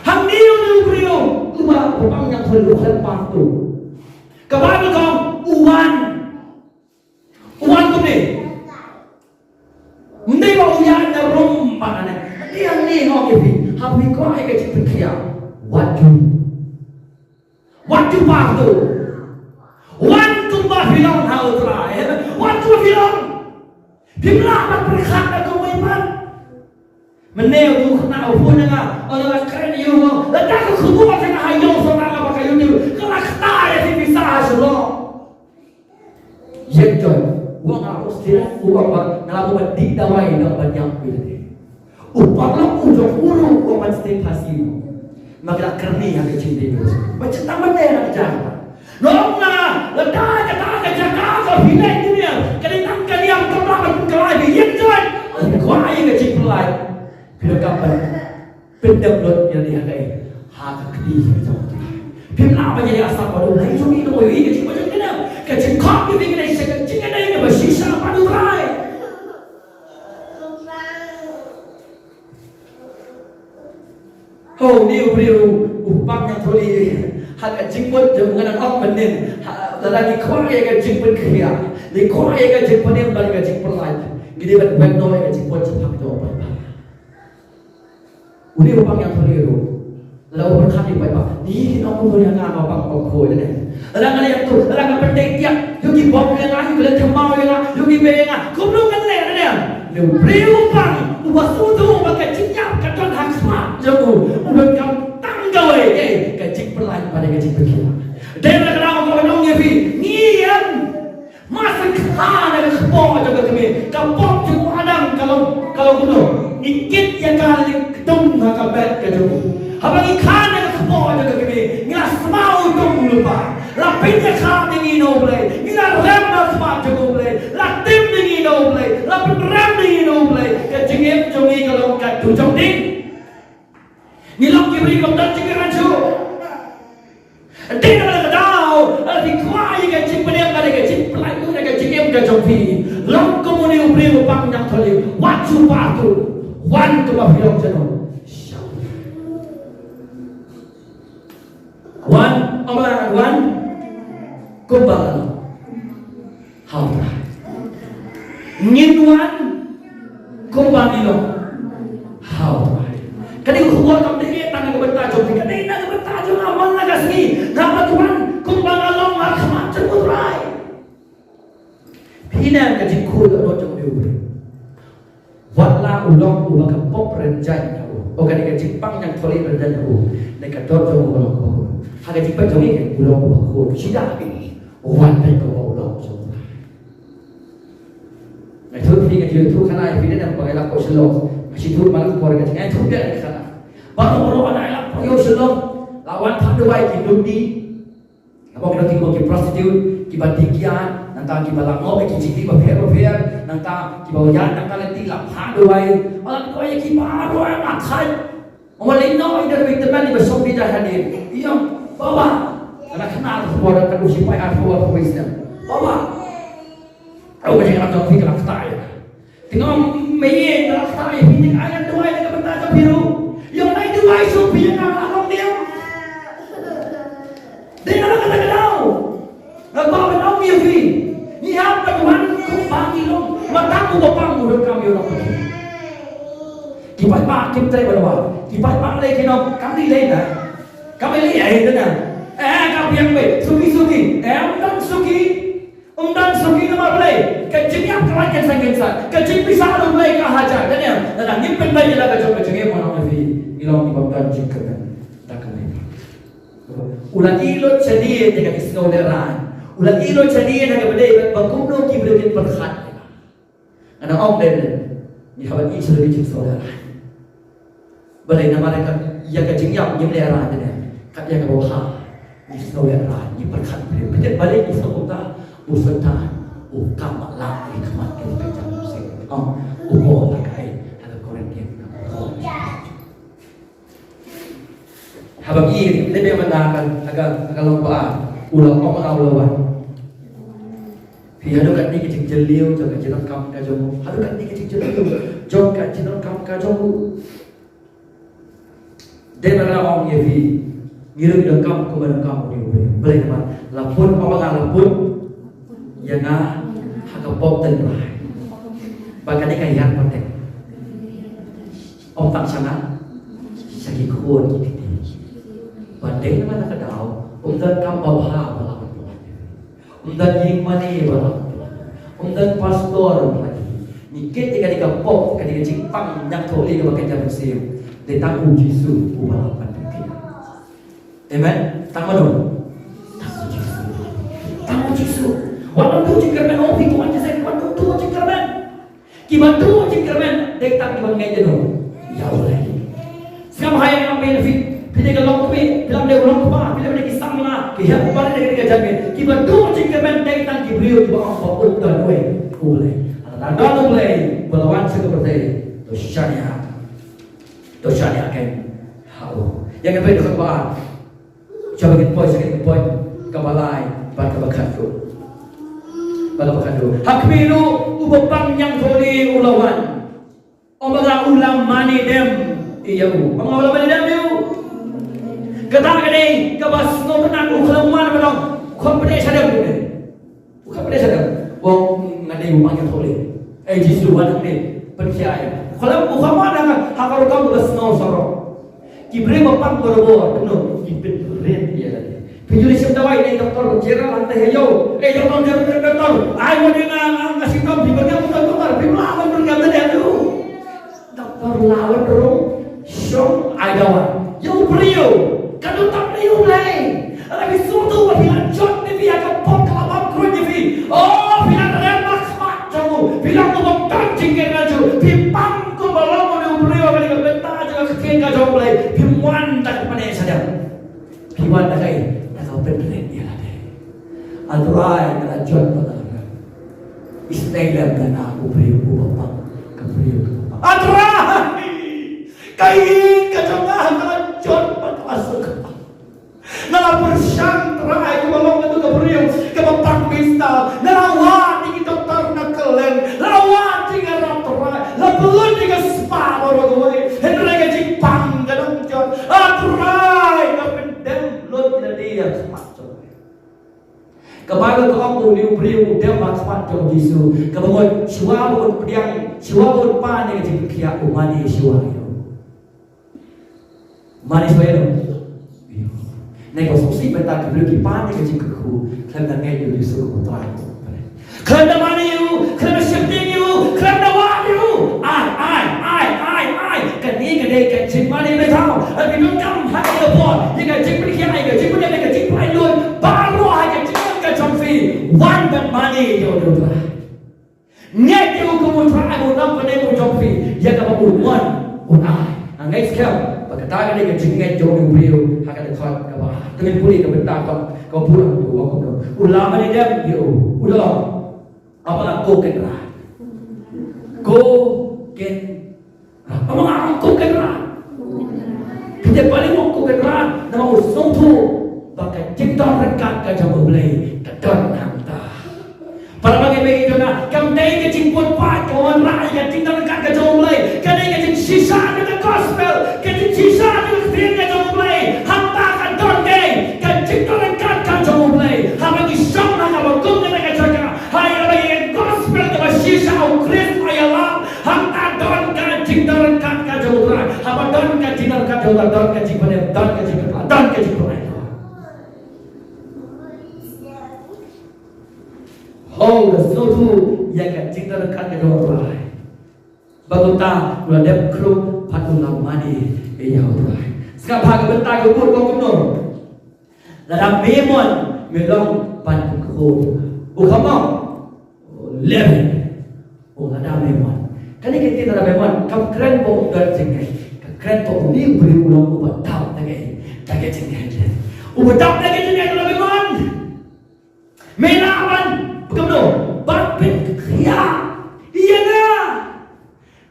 Hangne u briew uba u pang ñiangthohlieh u khlem partu. Ka Baibl ka ong u wan. U wan kumne. Ym dei ba u ïaid na rum ba ne. Ïa ne ngong ïa phi. Haba phi kwah ïa ka jingpynkhiah. Wat ju Wat ju parto. Wan kumba phi long ha U Trai. Wan kumba phi long. Phim lah ban pyrkhat da kumwei pat. Mynne u khynnah u phone ïa nga, u la kren ïa u, lada ka khubor ka ha ïong sha nga ba ka ïoh, ka la kta ïa phi visa ha Shillong. Ïeng join, u ong nga u sdang, u ong ba nga la buh ban dih dawai da ban ïap ïa lade. U paralok u jong u ruh u ong ban stay Khasi u. Ma ki la kyrni ha ka jingdih u. Ba jin tang ban dei na ka jaka. Nong na, lada kata ka jaka ka phi leh engineer, ka dei tang ka liang ka ba ban pynkylla ïa ïeng join. Kwah ïa ka jingpynlait. Phi la kap ban Pyndep lut ïa lade ha kaei? Ha ka kti ka jong U Trai. Phim lah ban ïa ïa sap bad U Blei jong ngi, ngi ïohi ka jingpynjot kane. Ka jingkhot ïa ngi ka dei sha ka jingïadei kaba shisha bad U Trai. Ho, une u briew u pang ñiangthohlieh. Ha ka jingmut jong u, nga nang ong mynnin. Ha, lada ngi kwah ïa ka jingpynkhiah, ngi kwah ïa ka jingpynim bad ka jingpynlait, ngi dei ban weng noh ïa ka jingmut shaphang jong U Blei. Une u pang ñiangthohlieh ruh. Lada u pyrkhat ïa u paidbah, ni ki nong kumno ïa nga, nga pang pang khuid ne. Lada nga leh ïa tu, lada nga pyndait ïa, ïoh ki bom ïa nga, ïoh ki leit thymmai ïa nga, ïoh ki bei ïa nga. Kumno ngan leh ne? Une u briew u pang, uba sngewthuh ba ka jingïap ka don ha khmat jong u, u donkam tang kawei, eh, ka jingpynlait bad ka jingpynkhiah. Dei na ka daw kaba nga ong ïa phi, ngi ïeng Mar shu kha na ka kpoh jong ka kmie, ka pop jong u Adam ka long, ka long kumno? Ngi kit ïa ka lynti kdum ha ka met ka jong u. Haba ngi kha na ka kpoh jong ka kmie, ngi la smaw u dum u lypa. La pynïakhap ïa ngi na U Blei, ngi la rem na khmat jong U Blei, la tim ïa ngi na U Blei, la pynrem ïa ngi na U Blei. Ka jingim jong ngi ka long ka dujok ding. Ngi long ki briew kaba don jingkyrmen shuh. Dei na ka daw, lada phi kwah ïa ka jingpynim, ïa ka jingpyllait, ïa ka jingim ka jong phi. Long kum une u briew u pang ñiangthohlieh, wat shu partu, wan kumba phi long shano. Wan, ong ba wan kumba long. Ha U Trai. Ngin wan kumba ngi long ha U Trai. Ka dei ka khubor kam dei tang na ka bynta jong phi, ka dei na ka bynta jong nga man la ka sngi. Nga ban wan kumba nga long ha khmat jong U Trai. Phi ïohi ka jingkhuid ka dohnud jong u briew. Wat la u long uba ka pop rynjang ïa u. O ka dei ka jingpang ñiangthohlieh rynjang ïa u. Dei ka dohnud jong u long uba khuid. Ha ka jingpang jong ngi u long uba khuid. Shisha phi. Wan peit kumba u long jong u. Nga ïathuh phi, nga ïathuh khana ïa phi ne, namar ba nga la poi Shillong. Nga shu ïathuh man la ka por, nga ïathuh phi khana. Baroh baroh ana la poi Shillong. La wan phah duwai ki dudi. Nga ong ki dudi ki prostitute, kiba dih kiad, nangta kiba la ngop ïa ki jingdih bapher bapher, nangta kiba ïaid nangta lynti la phah duwai. Ba la poi ïa ki baroh ana khat. Ong ba leit noh ïa u tymmen iba shong dih da hadien. Ïa, baba. Ka la kynnoh ka por ka u sipai arphew arphew wei snem. Baba. Au ka jingïap jong phi ka la ktah ïa. Te nga ong me ïa ka la ktah ïa phi, ïa ai duwai na ka bynta jong phi ruh. Ïa ai duwai shuh phi ïa nga, nga long niam. Dei na kata ka daw nga kwah ban ong ïa phi, ngi hap ban wan kumba ngi long. Ma tang uba pang u donkam ïa u nongpynim. Ki paidbah kim treh ban wan. Ki paidbah lei ki ong kam dei lei na. Kam dei lei ei na. Eh, ka biang beit. Suki suki. Eh, ym don suki. Ym don suki namar balei? Ka jingïap ka wan kynsan kynsan. Ka jingpisa ruh balei ka hajan. Daniel, lada ngim pynbeit ïa la ka jong ka jingim, ma nga ong ïa phi, ngi long ki bym don jingkyrmen da kawei. U la ïeh lut shadien da ka jingsngew lehraiñ. U la ïeh lut shadien da kaba dei ba kumno ki briew kin pyrkhat ïa nga. Nga ong dei ne, ngi hap ban ïeh sha ka jingsngew lehraiñ. Balei namar ïa ka, ïa ka jingïap ngim lehraiñ ne. Kat ïa kaba bha ngi sngew lehraiñ, ngi pyrkhat briew. Pynban balei ngi sngew kumta? U Soitan u kam ba lah ïa ka mat ka jingïap. Ong u Paul ha ka, ha ka Korinth. Haba ngi leit biang mynta ha ka, ha ka long ba u la ong, u la wan. Phi haduh katne ka jingjylliew jong ka jingdonkam ka jong u. Haduh katne ka jingjylliew jong ka jingdonkam ka jong u. Dei ba nga la ong ïa phi, ngi ruh ngi donkam kumba donkam u briew. Balei namar la pun, ong ba nga la pun ïa nga ha ka pop tynrai. Ba kane ka ïar pateng. Ym tang sha nga, sha ki khun ki kti. Ba dei namar kata ka daw, ym don kam ba bha ba la pynpaw. Ym don ïing mane ba la pynpaw. Ym don pastor ba la pynpaw. Ngi kit ïa kane ka pop, kane ka jingpang ñiangthohlieh kaba kynja mynsiem. Dei tang u Jisu uba la pynpaw. Amen. Tang mano? Tang u Jisu. Tang u Jisu. Wat nym duh jingkyrmen, oh, phi, ki wan jingkyrmen, wat nym duh jingkyrmen. Kiba duh jingkyrmen dei tang kiba ngeit ïa u, ïa U Blei. Sngap ha ïing ha sem phi, phi dei ka longkmie, phi lam dei u longkpa, phi lam dei ki samla, ki hep u barit, dei ka jingkyrmen. Kiba duh jingkyrmen dei tang ki briew kiba ong ba um don uwei U Blei. Lada don U Blei ba la wan sha ka pyrthei, to shaniah. To shaniah kein ha u. Ïa kaba dei ka ba. Sha ba ngin poi, sha ngin poi. Kaba lai bad kaba khatduh. Bad kaba khatduh. Ha khmih ruh uba pang ñiangthohlieh u la wan. Ong ba nga u la mane dem ïa u. Ong ba nga u la mane dem ïa u. Kata ka dei kaba sngewtynnat, u khlem wan ban ong, u khlem pyneh sha dem u dei. U khlem pyneh sha dem. Ong nga dei u pang ñiangthohlieh. Ei Jisu, wan hangne, pynkhia ïa nga. U khlem, u khlem wan ha ka, ha ka rukom kaba sngewsarong. Ki briew ba pang barabor, kumno, ki pynrit ïa lade. Phi ju leit shim dawai na i doktor General hangta ha ïew. Ei doktor, doktor, doktor, ai wat ïa nga, nga, nga symptom, phi ban ïa doktor, doktor, phim lah ban pynïap lade ïa u. Doktor lah ban rung shong, ai dawai. Ïa u briew, ka dei tang ïa U Blei. Lada phi sngewthuh ba phi la jot ne phi ha ka pop kaba bam kruid ne phi. Oh, phi la rem ha khmat jong u. Phi long u bym don jingkyrmen jong u. Phi pang kumba long une u briew ha kane ka bynta jong ka ktien ka jong U Blei. Phim wan da ka pyneh sha dem. Phi wan da kaei? Da ka pynrit ïa lade. A Trai, nga la jot ba nga la rem. Isynei lem da nga u briew uba pang. Ka briew kaba pang. A Trai! Ka ïing ka jong nga ka la jot ba ka la suk. Nga la pyrshang, Trai, kumba long nga tu ka briew kaba pang bista. Nga la wad ïa ki doktor na kylleng. Nga la wad ïa ki ngarap, Trai. La pynlut ïa ka spah baroh kawei. Hynrei ka jingpang ka dang jot. A Trai, nga pyndem lut ïa lade ha khmat jong me. Ka Baibl ka ong ba une u briew u dem ha khmat jong u Jisu. Kaba mut shuwa ba un pdiang, shuwa ba un pan ïa ka jingpynkhiah, u mane shuwa ïa u. Mane shuwa ïa u. Nangta sngewsih mynta ki briew ki pan ïa ka jingkyrkhu, khlem da ngeit ïa u Jisu kum u Trai. Khlem da mane ïa u, khlem da sheptieng ïa u, khlem da wad ïa u. Ai, ai, ai, ai, ai. Kane ka dei ka jingmane baroh. Lada phi donkam ha kane ka por ïa ka jingpynkhiah, ïa ka jingpynkhiah, ïa ka jingpynkhiah lut baroh ha ka jingim ka jong phi. Wan ban mane ïa u Trai. Ngeit ïa u kum u Trai, u nongpynim u jong phi, ïa kaba u mon, un ai. Nga ngeit skhem ba kata ka dei ka jingngeit jong u briew ha ka dkhot kaba ar. To ngin pule ka bynta kaba bun u ong kumno. U la mane dem ïa u, u la ong, Ap ma nga, ko Kynrad. Ko Kynrad. Ap ma nga, ko Kynrad. Jingdon ryngkat ka jong U Blei ka don hangta. Para bangeit, bangeit jong nga, kam dei ka jingbud paid ka wanrah ïa ka jingdon ryngkat ka jong U Blei. Ka dei ka jingshisha ïa ka gospel, ka jingshisha ïa ka ktien ka jong U Blei. Hangta ka don dei ka jingdon ryngkat ka jong U Blei. Haba ngi shong ha kaba kum kane ka jaka, ha kaba ïa ka gospel kaba shisha U Khrist u ïalam, hangta don ka jingdon ryngkat ka jong U Trai. Haba don ka jingdon ryngkat jong U Trai, don ka jingpynim, don ka jingpynim, don ka jingpynim. Ho, da sngewthuh ïa ka jingdon ryngkat ka jong U Trai. Ba kumta u la dep khrup bad u la mane ïa U Trai. Sngap ha ka bynta ka bud, kumno? Lada me mon, me long ban pynkhrup. U kham ong, leh. U lada me mon. Kane ka ktien lada me mon kam kren ba u don jingngeit. Ka kren ba une u briew u long uba dap da ka, da ka jingngeit. Uba dap da ka jingngeit lada me mon. Me lah ban, kumno, ban pynkhiah ïa nga.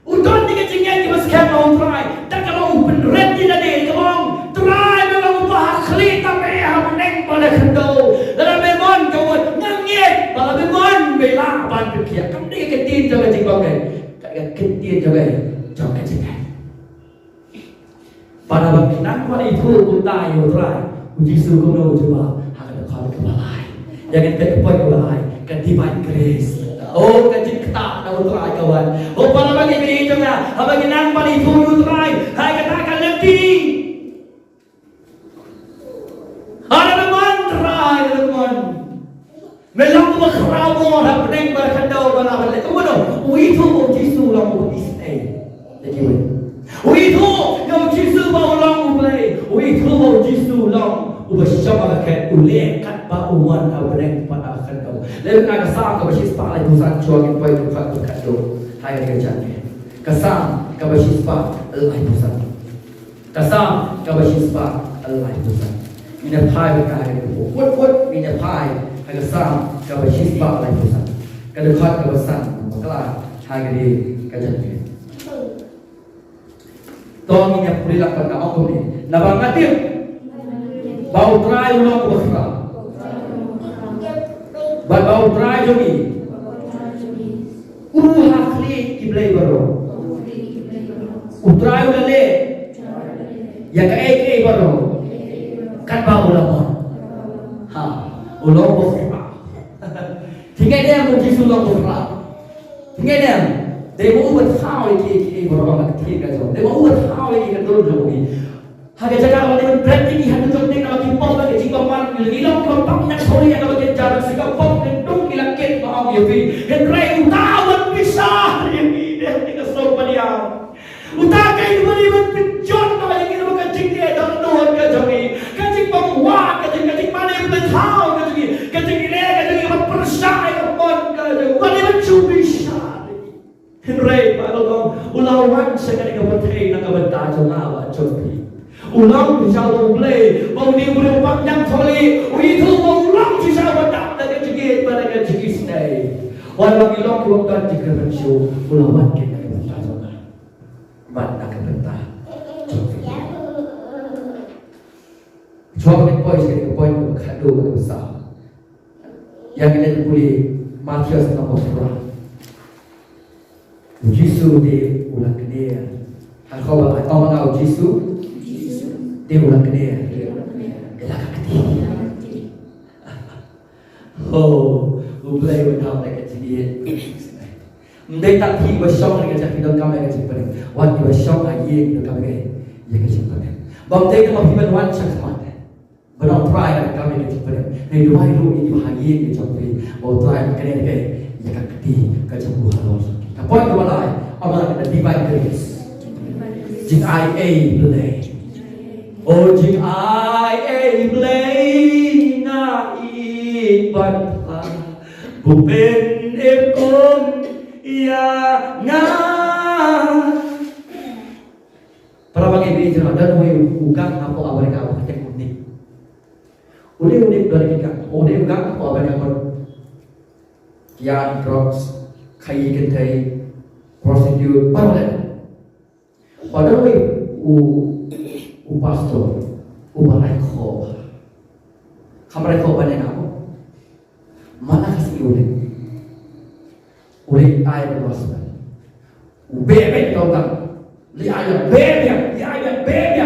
U don ïa ka jingngeit kaba skhem ha U Trai. Te kaba u pynrit ïa lade, kaba ong, Trai, me long uba ha khlieh, tang me ha bneng bad ha khyndew. Lada me mon, ka mut, nga ngeit ba lada me mon, me lah ban pynkhiah. Kam dei ka ktien jong ka jingbym ngeit, ka dei ka ktien jong ka, jong ka jingngeit. Bad haba ngi nang ban ithuh kumta ïa U Trai, U Jisu kumno u jubab ha ka dkhot kaba lai. Ïa kane ka point kaba lai, ka divine grace. Oh, ka jingktah na U Trai ka wan. Oh, para bangeit jong nga, haba ngi nang ban ithuh ïa U Trai ha kata ka lynti. Haba me mon, Trai, haba me mon, me long uba khraw bor ha bneng bad ha khyndew, ba lah ban leh kumno? U ithuh ba U Jisu u long uba isynei ïa kiwei. U ithuh ïa U Jisu ba u long U Blei. U ithuh ba U Jisu u long uba shong ha ka khet, u leh katba u mon ha bneng bad ha khyndew. Leit na ka Salm kaba shispah laiphew san, shuwa ngin poi ka dkhot kaba khatduh ha kane ka janmiet. Ka Salm kaba shispah laiphew san. Ka Salm kaba shispah laiphew san. Ngin ïa phai bad ka ha kane ka por. Put put ngin ïa phai ha ka Salm kaba shispah laiphew san, ka dkhot kaba san, bakla ha kane ka janmiet. To ngin ïa pule lang bad nga, ong kumne. Naba nga tip ba U Trai u long uba khraw, bad ba U Trai jong ngi u ha khlieh ki blei baroh. U Trai u la leh ïa kaei kaei baroh katba u la mon. Ha, u long uba khraw. Phi ngeit ne em U Jisu u long uba khraw? Phi ngeit ne em? Dei ma u ba thaw ïa kiei kiei baroh ha ka ktien ka jong u. Dei ma u ba thaw ïa ki ka dur jong u. Ha ka jaka ba dei ban bret ïa ki haduh jong ding, namar ki pop ïa ka jingbymman, ki long kiba pang na ka sori ïa kaba kin jar, sha ka pop kin dung ki la kit, ma ong ïa phi. Hynrei uta u wan bishar ïa ngi, dei ha ka sor ba niam. Uta kaei uba dei ban pynjot noh ïa ngi na ka jingïadon ka jong ngi, ka jingbymwad ka jong ngi, ka jingmane pynlong ka jong ngi, ka jingïaleh ka jong ngi, ban pyrshah ïa ka mon ka jong ngi, uba dei ban shu bishar ïa ngi. Hynrei Baibl ong, u la wan sha kane ka pyrthei na ka bynta jong nga bad jong phi. U long shisha U Blei, ba une u briew u pang jingthylli, u ithuh ba u long shisha uba dap da ka jingngeit bad da ka jingisynei. Wat la ngi long kiba ym don jingkyrmen shuh, u la wan kit na ka bynta jong nga bad na ka bynta jong phi. Shuwa ba ngin poi sha ka point kaba khatduh bad kaba saw, ïa ngin leit pule Mathaios kaba phra. U Jisu te u la kner. Ha ka khubor ba la ong, U Jisu te u la kner ïa la ka kti. Ho, U Blei u dap da ka jingngeit. Ym dei tang phi ba shong ha ka jaka phi donkam ïa ka jingpynim, wat kiba shong ha ïing donkam ïa ka jingpynim. Bym dei tang ma phi ban wan sha khmat ba U Trai u donkam ïa ka jingpynim. Ngi duwai ruh ïa kiba ha ïing ka jong phi ba U Trai un kner ïa ka kti ka jong u halor. Ka point kaba lai, ong la ka divine grace. Jingai ei Blei. O jingai ei Blei, nga ïeit bad pha, buh pynim kum ïa nga. Para bangeit, don uwei u gang hapoh America uba kyrteng u Nick. U dei u Nick, don ki gang. U dei u gang hapoh America, kian, drugs, khaii kynthei, prostitute, baroh leh. Bad don uwei u, u pastor uba lai khoh. Kham rai ko ba ne na ko. Mana ka sngi u leit. U leit ai ba gospel. U beh beh tau tang. Li ai beh beh, li ai beh beh.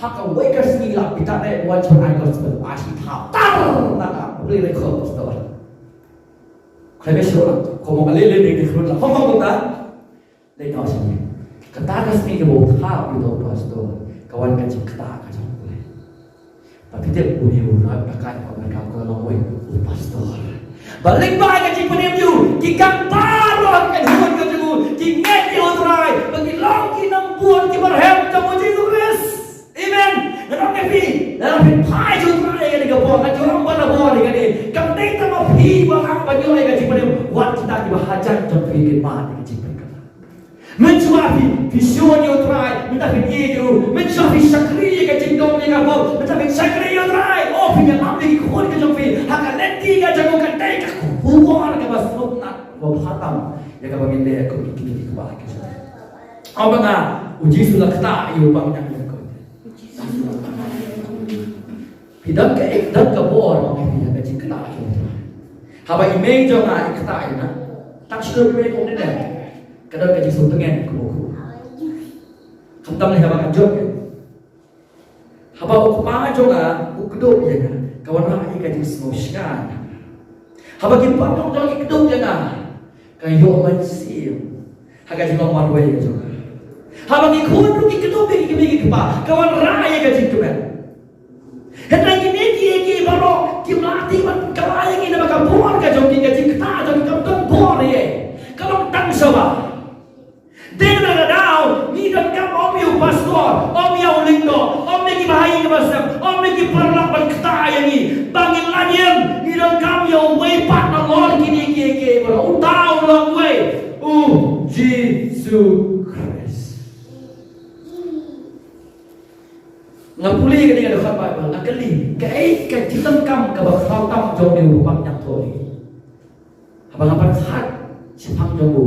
Ha kawei ka sngi la pita ne wan chon ai gospel. Ai shi tha tar na ka. U leit ko pastor. Khlem shu ko mo ka lei lei de khun la. Ko mo ko ta. Dei ka sngi. Kata ka sngi kaba u kha u dei u pastor. Ka wan ka jingkta ka jong u. Ba phi tip une u rat ba kai ba ka ka long wei u pastor. Ba lyngba ka jingpynim jong u ki kynta baroh ka jingpynim jong u ki ngeit ïa u Trai ba ki long ki nongbun kiba rhem jong u Jisu Khrist. Amen. Nga ong ïa phi, lada phi phai sha u Trai ïa kane ka por, nga ju ong ba la bor ïa kane. Kam dei tang ma phi ba hap ban ïoh ïa ka jingpynim, wat kita kiba hajan jong phi kin mad ïa ka jingpynim. Mynshuwa phi, phi shun ïa u Trai, mynta phin ïeit ïa u. Mynshuwa phi shakri ïa ka jingdum ïa ka pop, mynta phin shakri ïa u Trai. Oh, phin ïalap ïa ki khun ka jong phi ha ka lynti ka jong u, ka dei ka khubor kaba sngewtynnat, kaba bha tam ïa kaba ngin leh kum ki kmie ki kpa ki jong u. Ong ba nga, u Jisu la kta ïa u bang ñiangkut. Phi don ka, don ka bor, ong ïa phi, ka jingkta ïa u Trai. Haba i mei jong nga i kta ïa nga, tak shu don i mei kum ne ne. Ka don ka jingsngewtngen kaba u kpu. Khamtam lei haba nga jop ïa. Haba u kpa jong nga u kdup ïa nga, ka wanrah ïa ka jingsngewsynei. Haba ki paralok jong nga ki kdup ïa nga, ka ïoh mynsiem ha ka jinglong marwei ka jong nga. Haba ki khun ruh ki kdup ïa ki kmie ki kpa, ka wanrah ïa ka jingkmen. Hynrei kine kiei kiei baroh kim lah te ban kylla ïa ngi namar ka bor ka jong ki, ka jingkta jong ki kam don bor ïa. Ka long tang shabar. Dei na ka daw ngi donkam ym ïa u pastor, ym ïa u lyngdoh, ym ïa ki bahaïing ki basem, ym ïa ki paralok ban kta ïa ngi, ba ngin lait im. Ngi donkam ïa uwei pat nalor kine kiei kiei baroh. Uta u long uwei, u Jisu Khrist. Nga pule kane ka dkhot Baibl, nga kylli, kaei ka jingdonkam kaba khraw tam jong une u bang ñiangthoh ne? Haba nga pyrkhat shaphang jong u,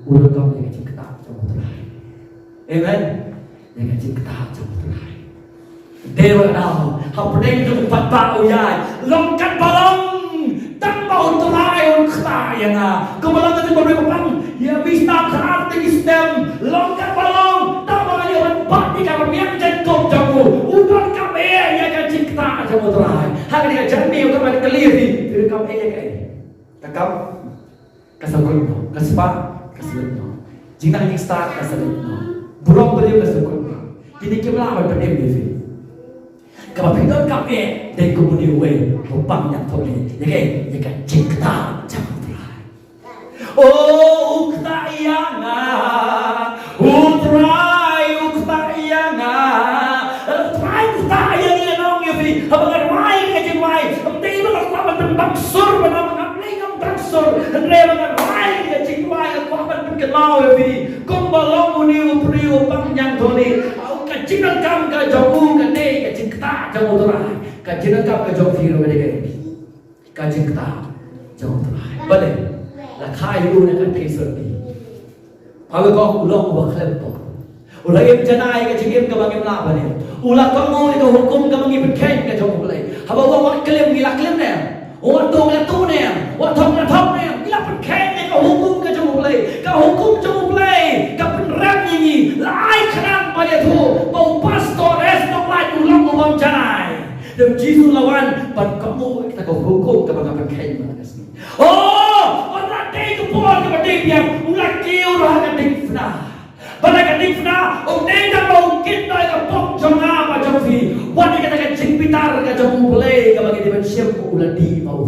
u donkam ïa ka jingkta jong u Trai. Amen. Ïa ka jingkta jong u Trai. Dei ba ka daw hapdeng jong u paidbah u ïaid, long katba long, tang ba u Trai un kta ïa nga. Kumba long ka jingbabriew ba pang, ïa, mi stam khat te ki stem, long katba long, tang ba nga ïoh ban bat ïa ka rmiang jaiñkup jong u. U donkam eh ïa ka jingkta jong u Trai. Ha kane ka janmiet u donkam ban kylli ïa phi, phi donkam eh ïa kaei? Ka kam, ka sngewkut noh, ka spah, ka sngewkut noh. Jingnang jingstad, ka sngewkut noh. Burom briew, ka sngewkut noh. Kine kim lah ban pynim ïa phi. Kaba phi donkam eh, dei kum une uwei u bang ñiangthoh ne. Ïa kaei? Ïa ka jingkta jong u Trai. Oh, u kta ïa nga. U Trai u kta ïa nga. U Trai u kta ïa ngi, nga ong ïa phi. Haba nga rwai ka jingrwai, ym dei ba nga kwah ban pynbang sur, ba nga, nga Blei ngam bang sur. Hynrei ba nga rwai ka jingrwai, nga kwah ban pynkynmaw ïa phi. Kumba long une u briew u bang ñiangthoh ne, ka jingdonkam ka jong u ka dei ka jingkta jong u Trai. Ka jingdonkam ka jong phi ruh ka dei ka dei. Ka jingkta jong u Trai. Balei? La kha ïa u na ka theisotti. Pha ba u long uba khlem pop. U la im janai ka jingim kaba ngim lah ban im. U la kohnguh ïa ka hukum kaba ngi pynkheiñ ka jong U Blei. Haba u ong wat klim, ngi la klim ne em? U ong wat tu, ngi la tu ne em? U ong wat thok, ngi la thok ne em? Ngi la pynkheiñ ïa ka hukum ka jong U Blei. Ka hukum jong U Blei ka pynrem ïa ngi. La ai khnang ban ïathuh ba u pastor Esnonglait u long u bym janai. Te u Jisu la wan ban kohnguh ïa kata ka hukum kaba nga pynkheiñ mynta ka sngi. Oh, ynda dei ka por kaba dei biang, u la kiew ruh ha ka diengphna. Bad ha ka diengphna, um dei tang ba u kit noh ïa ka pop jong nga bad jong phi. Wat ïa kata ka jingbitar ka jong U Blei kaba ngi dei ban shim, u la dih bha u.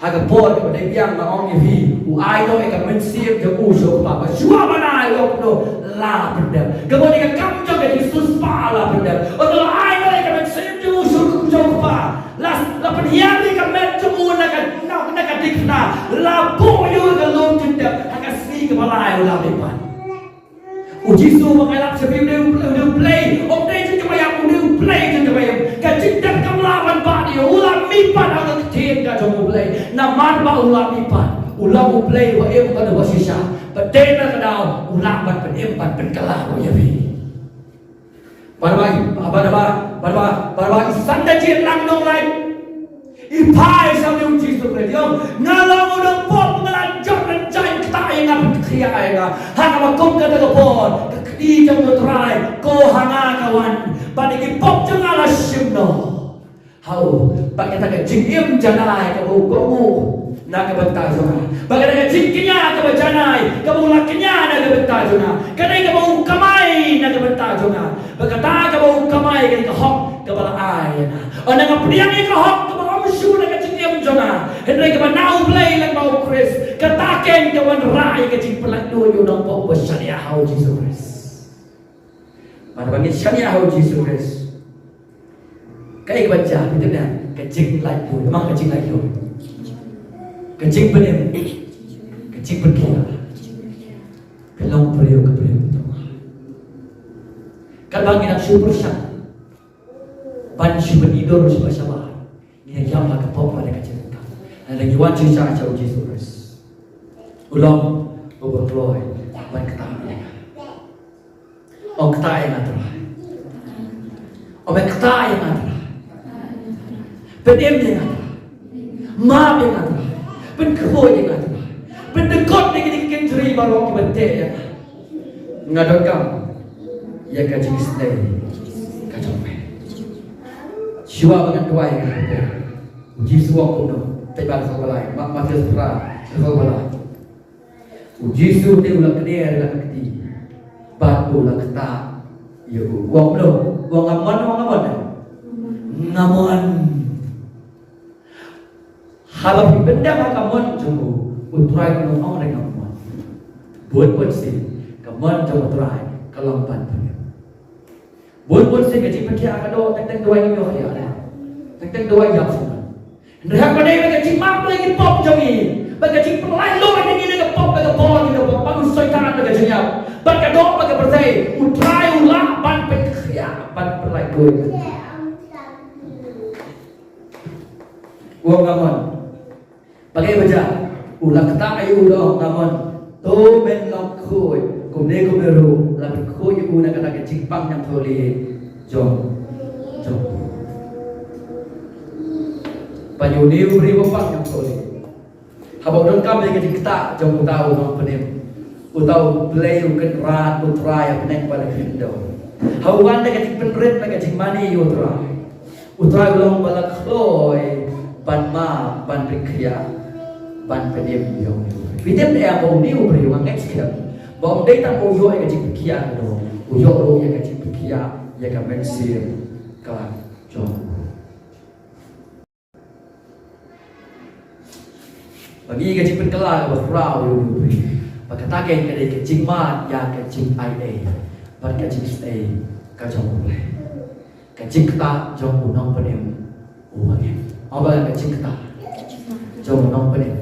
Ha ka por kaba dei biang nga ong ïa phi, u ai noh ïa ka mynsiem jong u sha u Kpa. Ba shuwa ban ai u ong noh la pyndep. Kaba dei ka kam jong ka jingsiewspah la pyndep. Ynda la ai noh ïa ka mynsiem jong u sha u, sha u Kpa, la, la pynhiar ïa ka met jong u na ka, na, na ka diengphna. La buh ïa u ka lum jingtep. Ha ka sngi kaba lai u la mihpat. U Jisu ba nga lap sha phi u dei u Blei, u dei u Blei, um dei jin kaba ïap, u dei u Blei jin kaba ïap. Ka jingtep kam lah ban bat ïa u, u la mihpat ha ka ktien ka jong U Blei. Namar ba u la mihpat, u long U Blei uba im bad uba shisha. Bad dei na ka daw u lah ban pynim ban pynkylla ruh ïa phi. Bad ba, bad ba, bad ba, bad ba i san da jied lang nonglait. I phai sha U Jisu Khrist, ïa nga long u nongpop, nga la jop lynjaiñ, ktah ïa nga, pynkhiah ïa nga. Ha kaba kum kata ka por, ka kti jong U Trai, ko ha nga ka wan, bad ïa ki pop jong nga la shim noh. Hau, bad kata ka jingim janai kaba u kohnguh na ka bynta jong nga, bad kata ka jingkñia kaba janai kaba u la kñia na ka bynta jong nga, kata kaba u kamai na ka bynta jong nga, bad kata kaba u kamai, kata ka hok kaba la ai ïa nga. Ynda nga pdiang ïa ka hok kaba ym shuh na ka jingim jong nga, hynrei kaba na U Blei lyngba U Khrist, kata keiñ ka wanrah ïa ka jingpynlait luid u nongpop ba shaniah ha U Jisu Khrist. Bad ba ngi shaniah ha U Jisu Khrist, kaei kaba jia, phi tip ne, ka jinglait luid, ma ka jinglait luid, ka jingpynim, ka jingpynkhiah. Ka long briew ka briew ka tong. Katba ngi nang shu pyrshang ban shu pynïaid dur sha ba shabar, ngi ïam ha ka pop bad ka jingkam. Lada ngi wan shisha sha U Jisu Khrist, u long uba kloi ban ktah ïa nga. Ong ktah ïa nga Trai. Ong ktah ïa nga Trai. Pynim ïa nga Trai. Map ïa nga Trai. Pynkhuid ïa nga Trai. Pyndykot ïa kine ki kynjri baroh kiba teh ïa nga. Nga donkam ïa ka jingisynei ka jong me. Shuwa ba ngan duwai ïa kane ka por, U Jisu u ong kumno? Peit bad ka kaba lai, Ma-, Mathaios phra, ka kaba lai. U Jisu te u la kner ïa la ka kti bad u la ktah ïa u. U ong kumno? U ong, nga mon, u ong, nga mon. Nga mon. Haba phi pyndem ha ka mon jong u, U Trai un ong, nga mon. Bun bun sien ka mon jong U Trai ka long ban pyndem. Bun bun sien ka jingpynkhiah ka doh teng teng duwai, ngi ïoh ïa, teng teng duwai ïa. Hynrei haba dei bad ka jingmap ïa ki pop jong ngi, bad ka jingpynlait luid ïa ngi na ka pop, na ka bor, na ka bor, bad u Soitan, na ka jingïap, bad ka doh, bad ka pyrthei, U Trai u lah ban pynkhiah, ban pynlait luid. U ong, nga mon. Ba kaei ba jia? U la ktah ïa u, u la ong, nga mon. To men long khuid kumne kumne ruh, la pynkhuid ïa u na kata ka jingpang ñiangthohlieh jong, jong u. Ba ïa une u briew ba pang ñiangthohlieh, haba u donkam ïa ka jingktah jong uta u nongpynim, uta U Blei u kynrad, U Trai ha bneng bad ha khyndew, ha u wan da ka jingpynrit, da ka jingmane ïa U Trai. U Trai u long ba la kloi ban map, ban pynkhiah, ban pynim ïa u. Phi tip ne em ba une u briew, nga ngeit skhem ba um dei tang ba u ïoh ïa ka jingpynkhiah ka doh, u ïoh ruh ïa ka jingpynkhiah ïa ka mynsiem ka jong u. Ba ngi ka jingpynkylla kaba khraw ïa u briew, ba kata ka dei ka jingmad ïa ka jingaiei bad ka jingisynei ka jong U Blei. Ka jingktah jong u nongpynim uba im. Ong ba, ka jingktah jong u nongpynim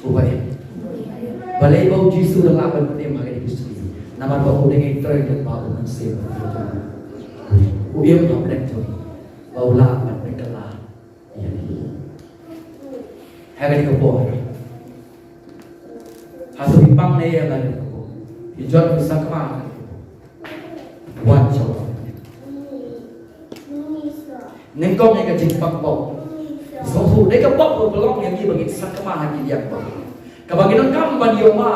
uba im. Balei ba U Jisu u la lah ban pynim ha kane ka pyrthei? Namar ba u dang ïatrei lyngba u Mynsiem. U im ha pdeng jong u ba u lah ban pynkylla. Ha kane ka por, hato phi pang ne em ha kane ka por? Phi jot, phi sakma ha kane ka por? Wan sha u. Nyngkong ïa ka jingpang pop. Sngewthuh, dei ka pop ka long ïa ngi ba ngin sakma ha ki liang pop. Kaba ngi donkam ban ïoh ma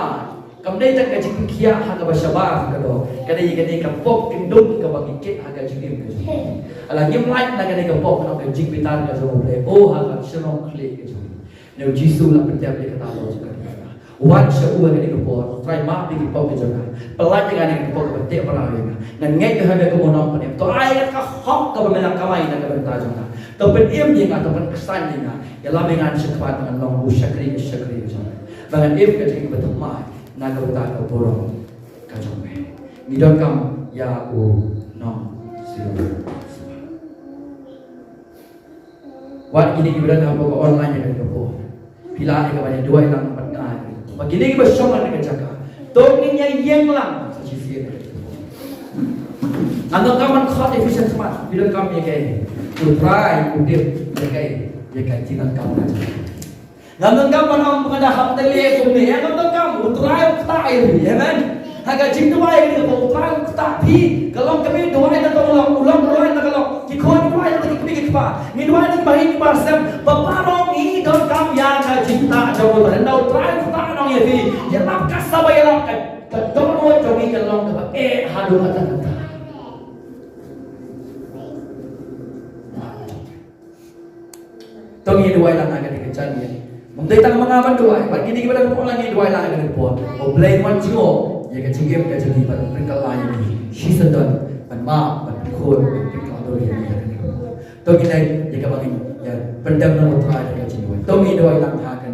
Kam dei tang ka jingpynkhiah ha kaba shabar ka doh. Ka dei kane ka pop kyndung kaba ngi kit ha ka jingim ka jong ngi. Lada ngim lait na kane ka pop, ka jingbitar ka jong U Blei, oh, ha ka shnong khlieh ka jong ngi. Une U Jisu u la pyntip ïa kata ka jingbitar. Wan sha u ha kane ka por, Trai, map ïa ki pop ka jong nga. Pyllait ïa nga na ka pop kaba teh mraw ïa nga. Ngan ngeit ïa me kum u nongpynim. To ai ïa nga ka hok kaba me la kamai na ka bynta jong nga. To pynim ïa nga, to pynksan ïa nga. Ïalam ïa nga shakhmat ba ngan long u shakri ka shakri ka jong me, ba ngan im ka jingim ba thymmai na ka bynta ka burom ka jong me. Ngi donkam ïa u nongsynshar. Wat kine kiba don hapoh ka online ïa kane ka por, phi lah ïa ka ban ïa duwai lang bad nga ïa kane ka por. Bad kine kiba shong ha kane ka jaka, to ngin ïa ïeng lang sa shisien. Ngam donkam ban khot ïa phi shakhmat, phi donkam ïa kaei? U Trai u tip ïa kaei, ïa ka jingdonkam ka jong phi. Ngam donkam ban ong ba nga da hap tylli kumne, ngam donkam, U Trai u ktah ïa phi, amen. Ha ka jingduwai ka ba U Trai u ktah phi, ka long ka mih duwai na ka long, u long duwai na ka long. Ki khun duwai na ki kmie ki kpa. Ngi duwai na ki bahaïing ki barsem, ba baroh ngi donkam ïa ka jingktah jong U Trai. Hynda U Trai u ktah nong ïa phi, ïalap ka sa ba ïalap ka, ka dohnud jong ngi ka long kaba eh haduh katta katta. To ngin duwai lang ha kane ka jan ïa. Ym dei tang ma nga ban duwai, bad kine kiba dang duwai lang ngin duwai lang ha kane ka por. U Blei un jngoh ïa ka jingim ka jong ngi bad un pynkylla ïa ngi shisyndon ban map, ban pynkhur, ban pynkylla dur ïa ngi ha kane ka por. To ngin leit ïa kaba ngin ïa pyndem na U Trai da ka jingduwai. To ngin duwai lang ha ka